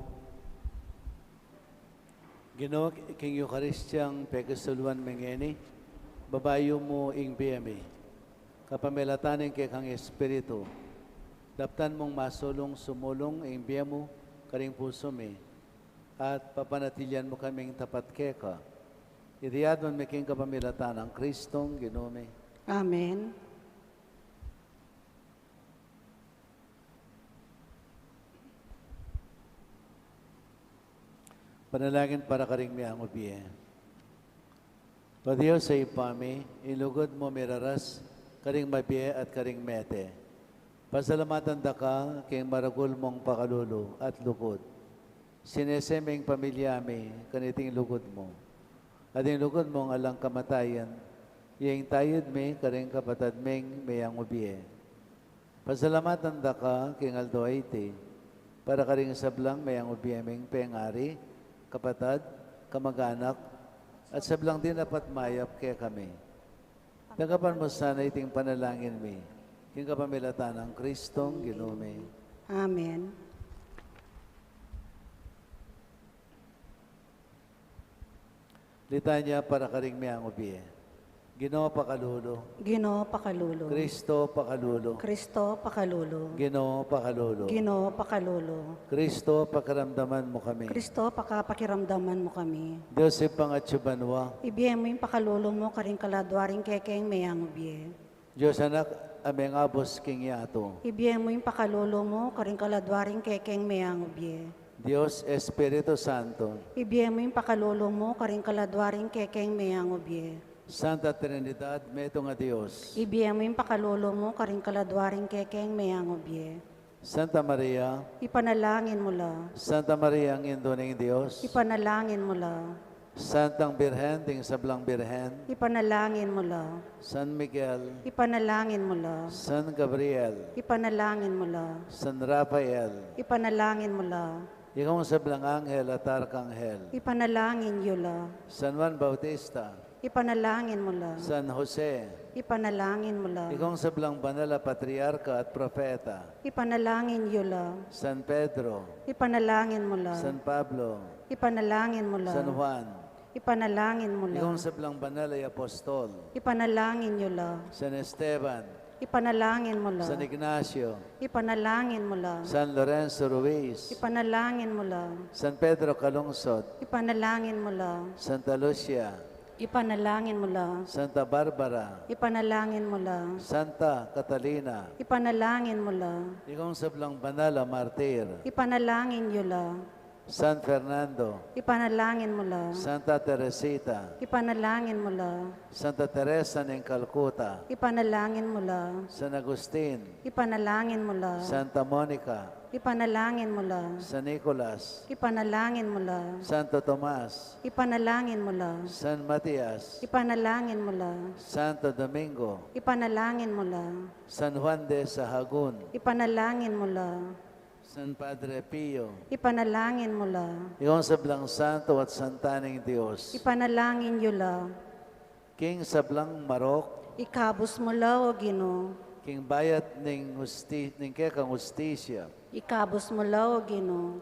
Ginu, king Eukaristiyang pekisuluan mi ngeni, babayu mu ing bie mi, kapamilatan ning kekang Espiritu, daptan mung masulung sumulung ing bie mu karing pusu mi, at papanatilian mu kaming tapat keka. Iti adwan mi king kapamilatan nang Kristong Ginu mi. Amen. Panalangin para karing meangu bie. O Dios a Ibpa mi, ing lugud mu miraras karing mabie at karing mete. Pasalamatan da ka king maragul mung pakalulu at lugud. Sinese mi ing pamilya mi kaniting lugud mu, at ing lugud mung alang kamatayan, ya ing tayud mi karing kapatad ming meangu bie. Pasalamatan da ka king aldo a iti para karing sablang meangu bie ming pengari, kapatad, kamag-anak, at sablang dinapat mayap kekami. Tanggapan mu sana iting panalangin mi king kapamilatan nang Kristong Ginu mi. Amen. Litanya para karing meangu bie. Ginu, pakalulu. Ginu, pakalulu. Kristo, pakalulu. Kristo, pakalulu. Ginu, pakalulu. Ginu, pakalulu. Kristo, pakiramdaman mu kami. Kristo, pakapakiramdaman mu kami. Dios Ibpang atsu banua, ibie mu ing pakalulu mu karing kaladua ring kekeng meangu bie. Dios Anak a mengabus king yatu, ibie mu ing pakalulu mu karing kaladua ring kekeng meangu bie. Dios Espiritu Santo, ibie mu ing pakalulu mu karing kaladua ring kekeng meangu bie. Santa Trinidad, metung a Dios, ibie mu ing pakalulu mu karing kaladua ring kekeng meangu bie. Santa Maria, ipanalangin mu la. Santa Maria, Indu ning Dios, ipanalangin mu la. Santang Birhen ding sablang birhen, ipanalangin mu la. San Miguel, ipanalangin mu la. San Gabriel, ipanalangin mu la. San Rafael, ipanalangin mu la. Ikong sablang anghel at arkanghel, ipanalangin yu la. San Juan Bautista, ipanalangin mu la. San Jose, ipanalangin mu la. Ikong sablang banal a patriarka at propeta, ipanalangin yu la. San Pedro, ipanalangin mu la. San Pablo, ipanalangin mu la. San Juan, ipanalangin mu la. Ikong sablang banal a apostol, ipanalangin yu la. San Esteban, ipanalangin mu la. San Ignacio, ipanalangin mu la. San Lorenzo Ruiz, ipanalangin mu la. San Pedro Calungsod, ipanalangin mu la. Santa Lucia, ipanalangin mu la. Santa Barbara, ipanalangin mu la. Santa Catalina, ipanalangin mu la. Ikong sablang banal a martir, ipanalangin yu la. San Fernando, ipanalangin mu la. Santa Teresita, ipanalangin mu la. Santa Teresa ning Calcutta, ipanalangin mu la. San Agustin, ipanalangin mu la. Santa Monica, ipanalangin mu la. San Nicolas, ipanalangin mu la. Santo Tomas, ipanalangin mu la. San Matias, ipanalangin mu la. Santo Domingo, ipanalangin mu la. San Juan de Sahagun, ipanalangin mu la. San Padre Pio, ipanalangin mu la. Ikong sablang santo at santa ning Dios, ipanalangin yu la. King sablang marok, ikabus mu la, O Ginu. King bayat ning usti-, ning kekang ustisya, ikabus mu la, O Ginu.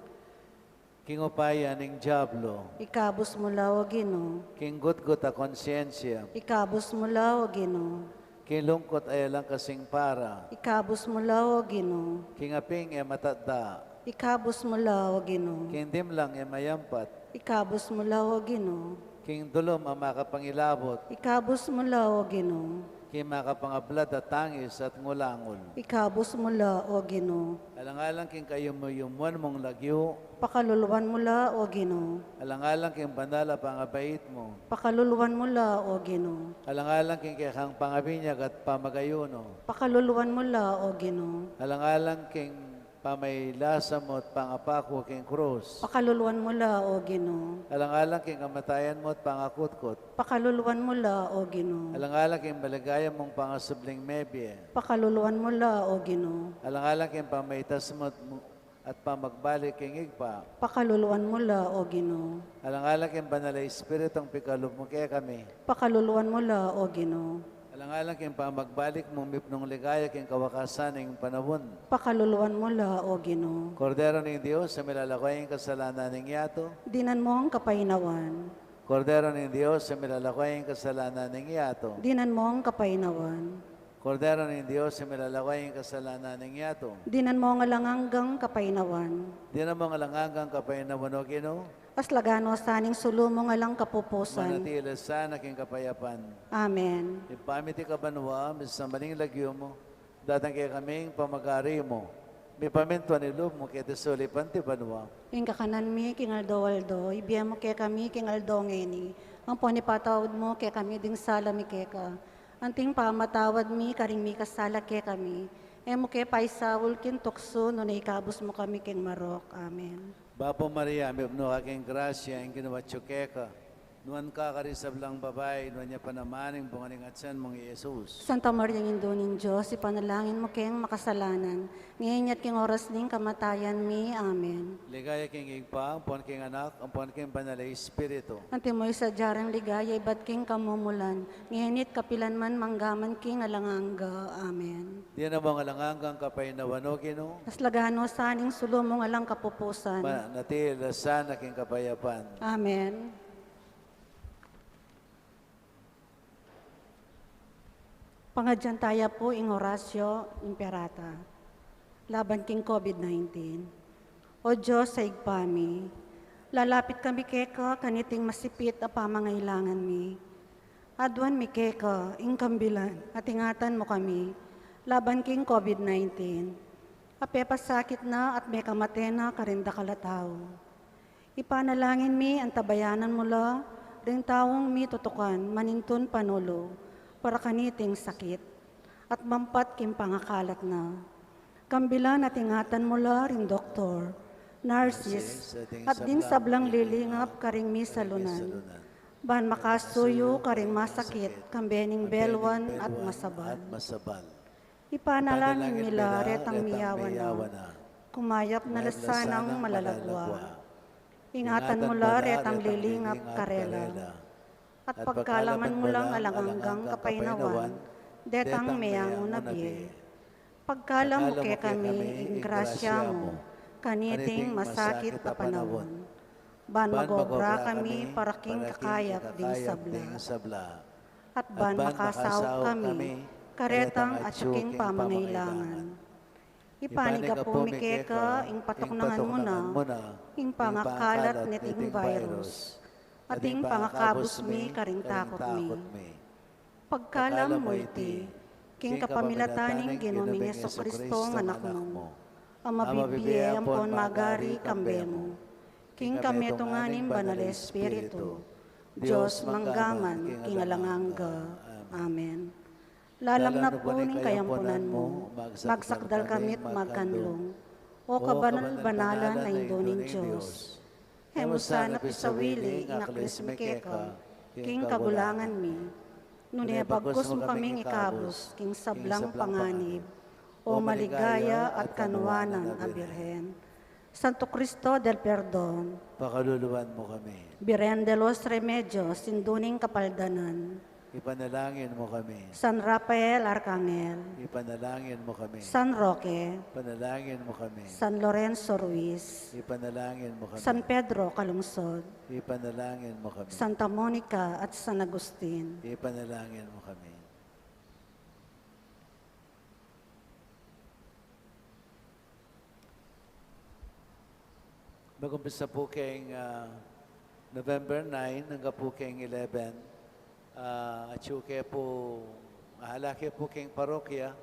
King upaya ning diablo, ikabus mu la, O Ginu. King gutgut a konsyensya, ikabus mu la, O Ginu. King lungkut a e lang kasing para, ikabus mu la, O Ginu. King aping e matatda, ikabus mu la, O Ginu. King dimlang e mayampat, ikabus mu la, O Ginu. King dulum a makapangilabut, ikabus mu la, O Ginu. King makapangablad a tangis at ngulangul, ikabus mu la, O Ginu. Alang-alang king kayumu-yumuan mung lagyu, pakaluluan mu la, O Ginu. Alang-alang king banal a pangabait mu, pakaluluan mu la, O Ginu. Alang-alang king kekang pangabinyag at pamagayunu, pakaluluan mu la, O Ginu. Alang-alang king pamaylasa mu at pangapaku king krus, pakaluluan mu la, O Ginu. Alang-alang king kamatayan mu at pangakutkut, pakaluluan mu la, O Ginu. Alang-alang king maligaya mung pangasubling mebie, pakaluluan mu la, O Ginu. Alang-alang king pamaitas mu at mu-, at pamagbalik king Ibpa, pakaluluan mu la, O Ginu. Alang-alang king Banal a Espiritung pikalub mu kekami, pakaluluan mu la, O Ginu. Alang-alang king pamagbalik mu, mipnung ligaya king kawakasan ning panaun. Pakaluluan mu la, O Ginu. Kordero ning Dios, a milalako king kasalanan ning yatu. Dinan mu ang kapainawan. Kordero ning Dios, a milalako king kasalanan ning yatu. Dinan mu ang kapainawan. Kordero ning Dios, a milalako king kasalanan ning yatu. Dinan mu ang alang anggang kapainawan. Dinan mu ang alang anggang kapainawan, O Ginu. Aslagan no sa ning sulu mung alang kapupusan. Manatili sana king kapayapan. Amen. Ibpa mi, atiu ka banua, misamban ya ing lagyu mu, datang kekami ing pamagari mu, mipamintuan ing lub mu keti sulip anti banua. Ing kakanan mi king aldo-aldo, ibie mu kekami king aldo ngeni, ampon ipatawad mu kekami ding sala mi keka, anti ing pamamatawad mi karing mikasala kekami, e mu ke paisaul king tuksu, nune ikabus mu kami king marok. Amen. Bapu Maria, mipnu ka king grasya, ing Ginu atyu keka. Nuan ka karing sablang babai, nuan ya pa naman ing bunga ning atian mung i Jesus. Santa Maria, Indu ning Dios, ipanalangin mu keng makasalanan, ngeni at king oras ning kamatayan mi. Amen. Ligaya king Ibpa, ampon king Anak, ampon king Banal a Espiritu. Antimo ing sadya rang ligaya ibat king kamumulan, ngeni at kapilan man, mangga man king alang angga. Amen. Dinan mu ang alang anggang kapainawan, O Ginu. Aslagan no sa ning sulu mung alang kapupusan. Manatili sana king kapayapan. Amen. Pangadyan taya pu ing Oratio Imperata laban king COVID nineteen. O Dios a Ibpa mi, lalapit kami keka kaniting masipit a pamangailangan mi. Aduan mi keka ing kambilan at ingatan mu kami laban king COVID nineteen. A pepasakit na at mekamate na karing dakal a tau. Ipanalangin mi, antabayanan mu la ring taung mitutukan manintun panulu para kaniting sakit at mampat king pangakalat na. Kambilan at ingatan mu la ring doktor, nurses, at ding sablang lilingap karing misalunan, ban makasuyu karing masakit kambe ning beluan at masabal. Ipanalangin mi la retang miyawan na, kumayap na la sanang malalagwa. Ingatan mu la retang lilingap karela, at pagkalaman mu lang alang anggang kapainawan detang meyangu na bie. Pagkalam mu kekami ing grasya mu kaniting masakit a panaun, ban magobra kami para king kakayap ding sabla, at ban makasaup kami karetang atyu king pamangailangan. Ipanigapu mi keka ing patuknangan mu na ing pangakalat niting virus, at ing pangakabus mi karing takut mi. Pagkalam mu iti, king kapamilatan ning Ginu ming Jesucristo a Anak mu, a mabibie ampon magari kambe mu, king kametungan ning Banal a Espiritu, Dios mangga man king alang angga. Amen. Lalam na pu ning kayampunan mu, magsakdal kami't magkanlung, O kabanal-banalan a Indu ning Dios. E mu sana pisawili ing aklis mi keka king kagulangan mi, nune bagkus mu kaming ikabus king sablang panganib, O maligaya at kanuanan a Birhen. Santo Cristo del Perdon, pakaluluan mu kami. Birhen de los Remedios, Indu ning Kapaldanan, ipanalangin mu kami. San Rafael Arkanghel, ipanalangin mu kami. San Roque, ipanalangin mu kami. San Lorenzo Ruiz, ipanalangin mu kami. San Pedro Calungsod, ipanalangin mu kami. Santa Monica at San Agustin, ipanalangin mu kami. Mag-umpisa pu keng, ah, November nine angga pu keng eleven. Ah, atyu ke pu, ah, ala ke pu keng parokya,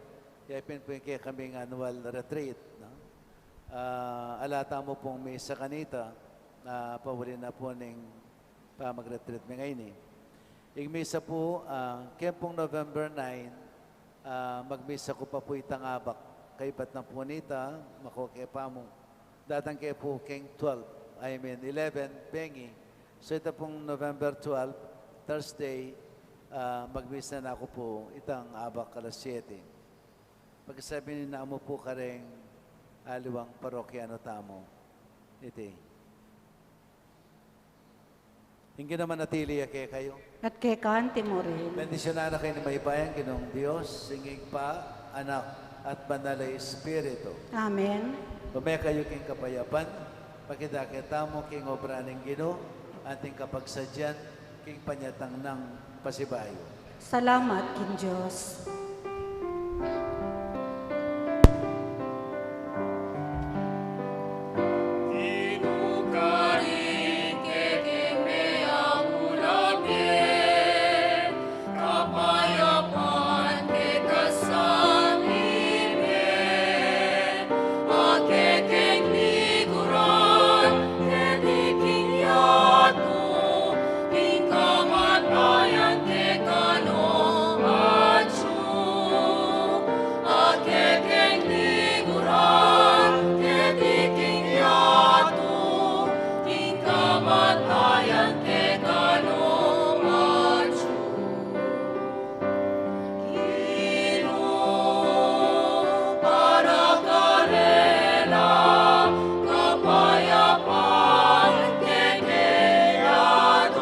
ya pin pu ing kekaming annual retreat, no? Ah, ala tamu pung misa kanita, ah, pauli na pu ning pamag-retreat mi ngeni. Ing misa pu, ah, keng pung November nine, ah, magmisa ku pa pu itang abak. Kaybat na pu nita, makoke pa mu. Datang ke pu keng twelve, I mean, eleven, bengi. So, ita pung November twelve, Thursday, ah, magmisa na ku pu itang abak alas siyete. Pakisabi na mu pu kareng aliwang parokyano tamu. Iti. Ing Ginu manatili ya kekayu. At keka anti mu rin. Bendisyunan na kayu ning mayupayang Ginung Dios, ing Ibpa, Anak, at Banal a Espiritu. Amen. Lume kayu king kapayapan, pakidake tamu king obra ning Ginu, anting kapagsadyan, king panyatang nang pasibayu. Salamat king Dios. Inu karing kekeng meamulan me, kapayapan kekasang ime, a kekeng liguran keti king yatu, ing kamatayan keka no atyu. A kekeng liguran keti king yatu, ing kamatayan keka no atyu. Inu para karela kapayapan kekeng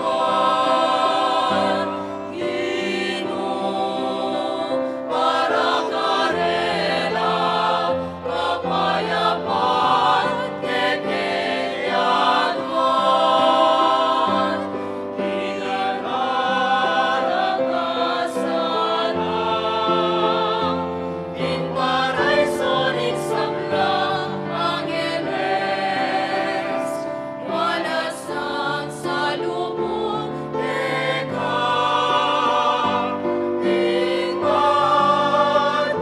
aduan. Inu para karela kapayapan kekeng aduan. King paraiso ning sablang angeles, nuan a sangsalubung keka, king martires,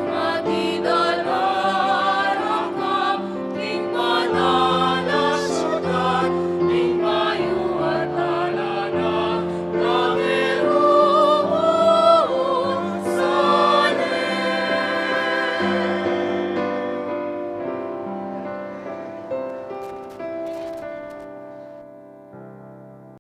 at idala ra ka king banal a siudad, king mayuat a lana nang Jerusalem.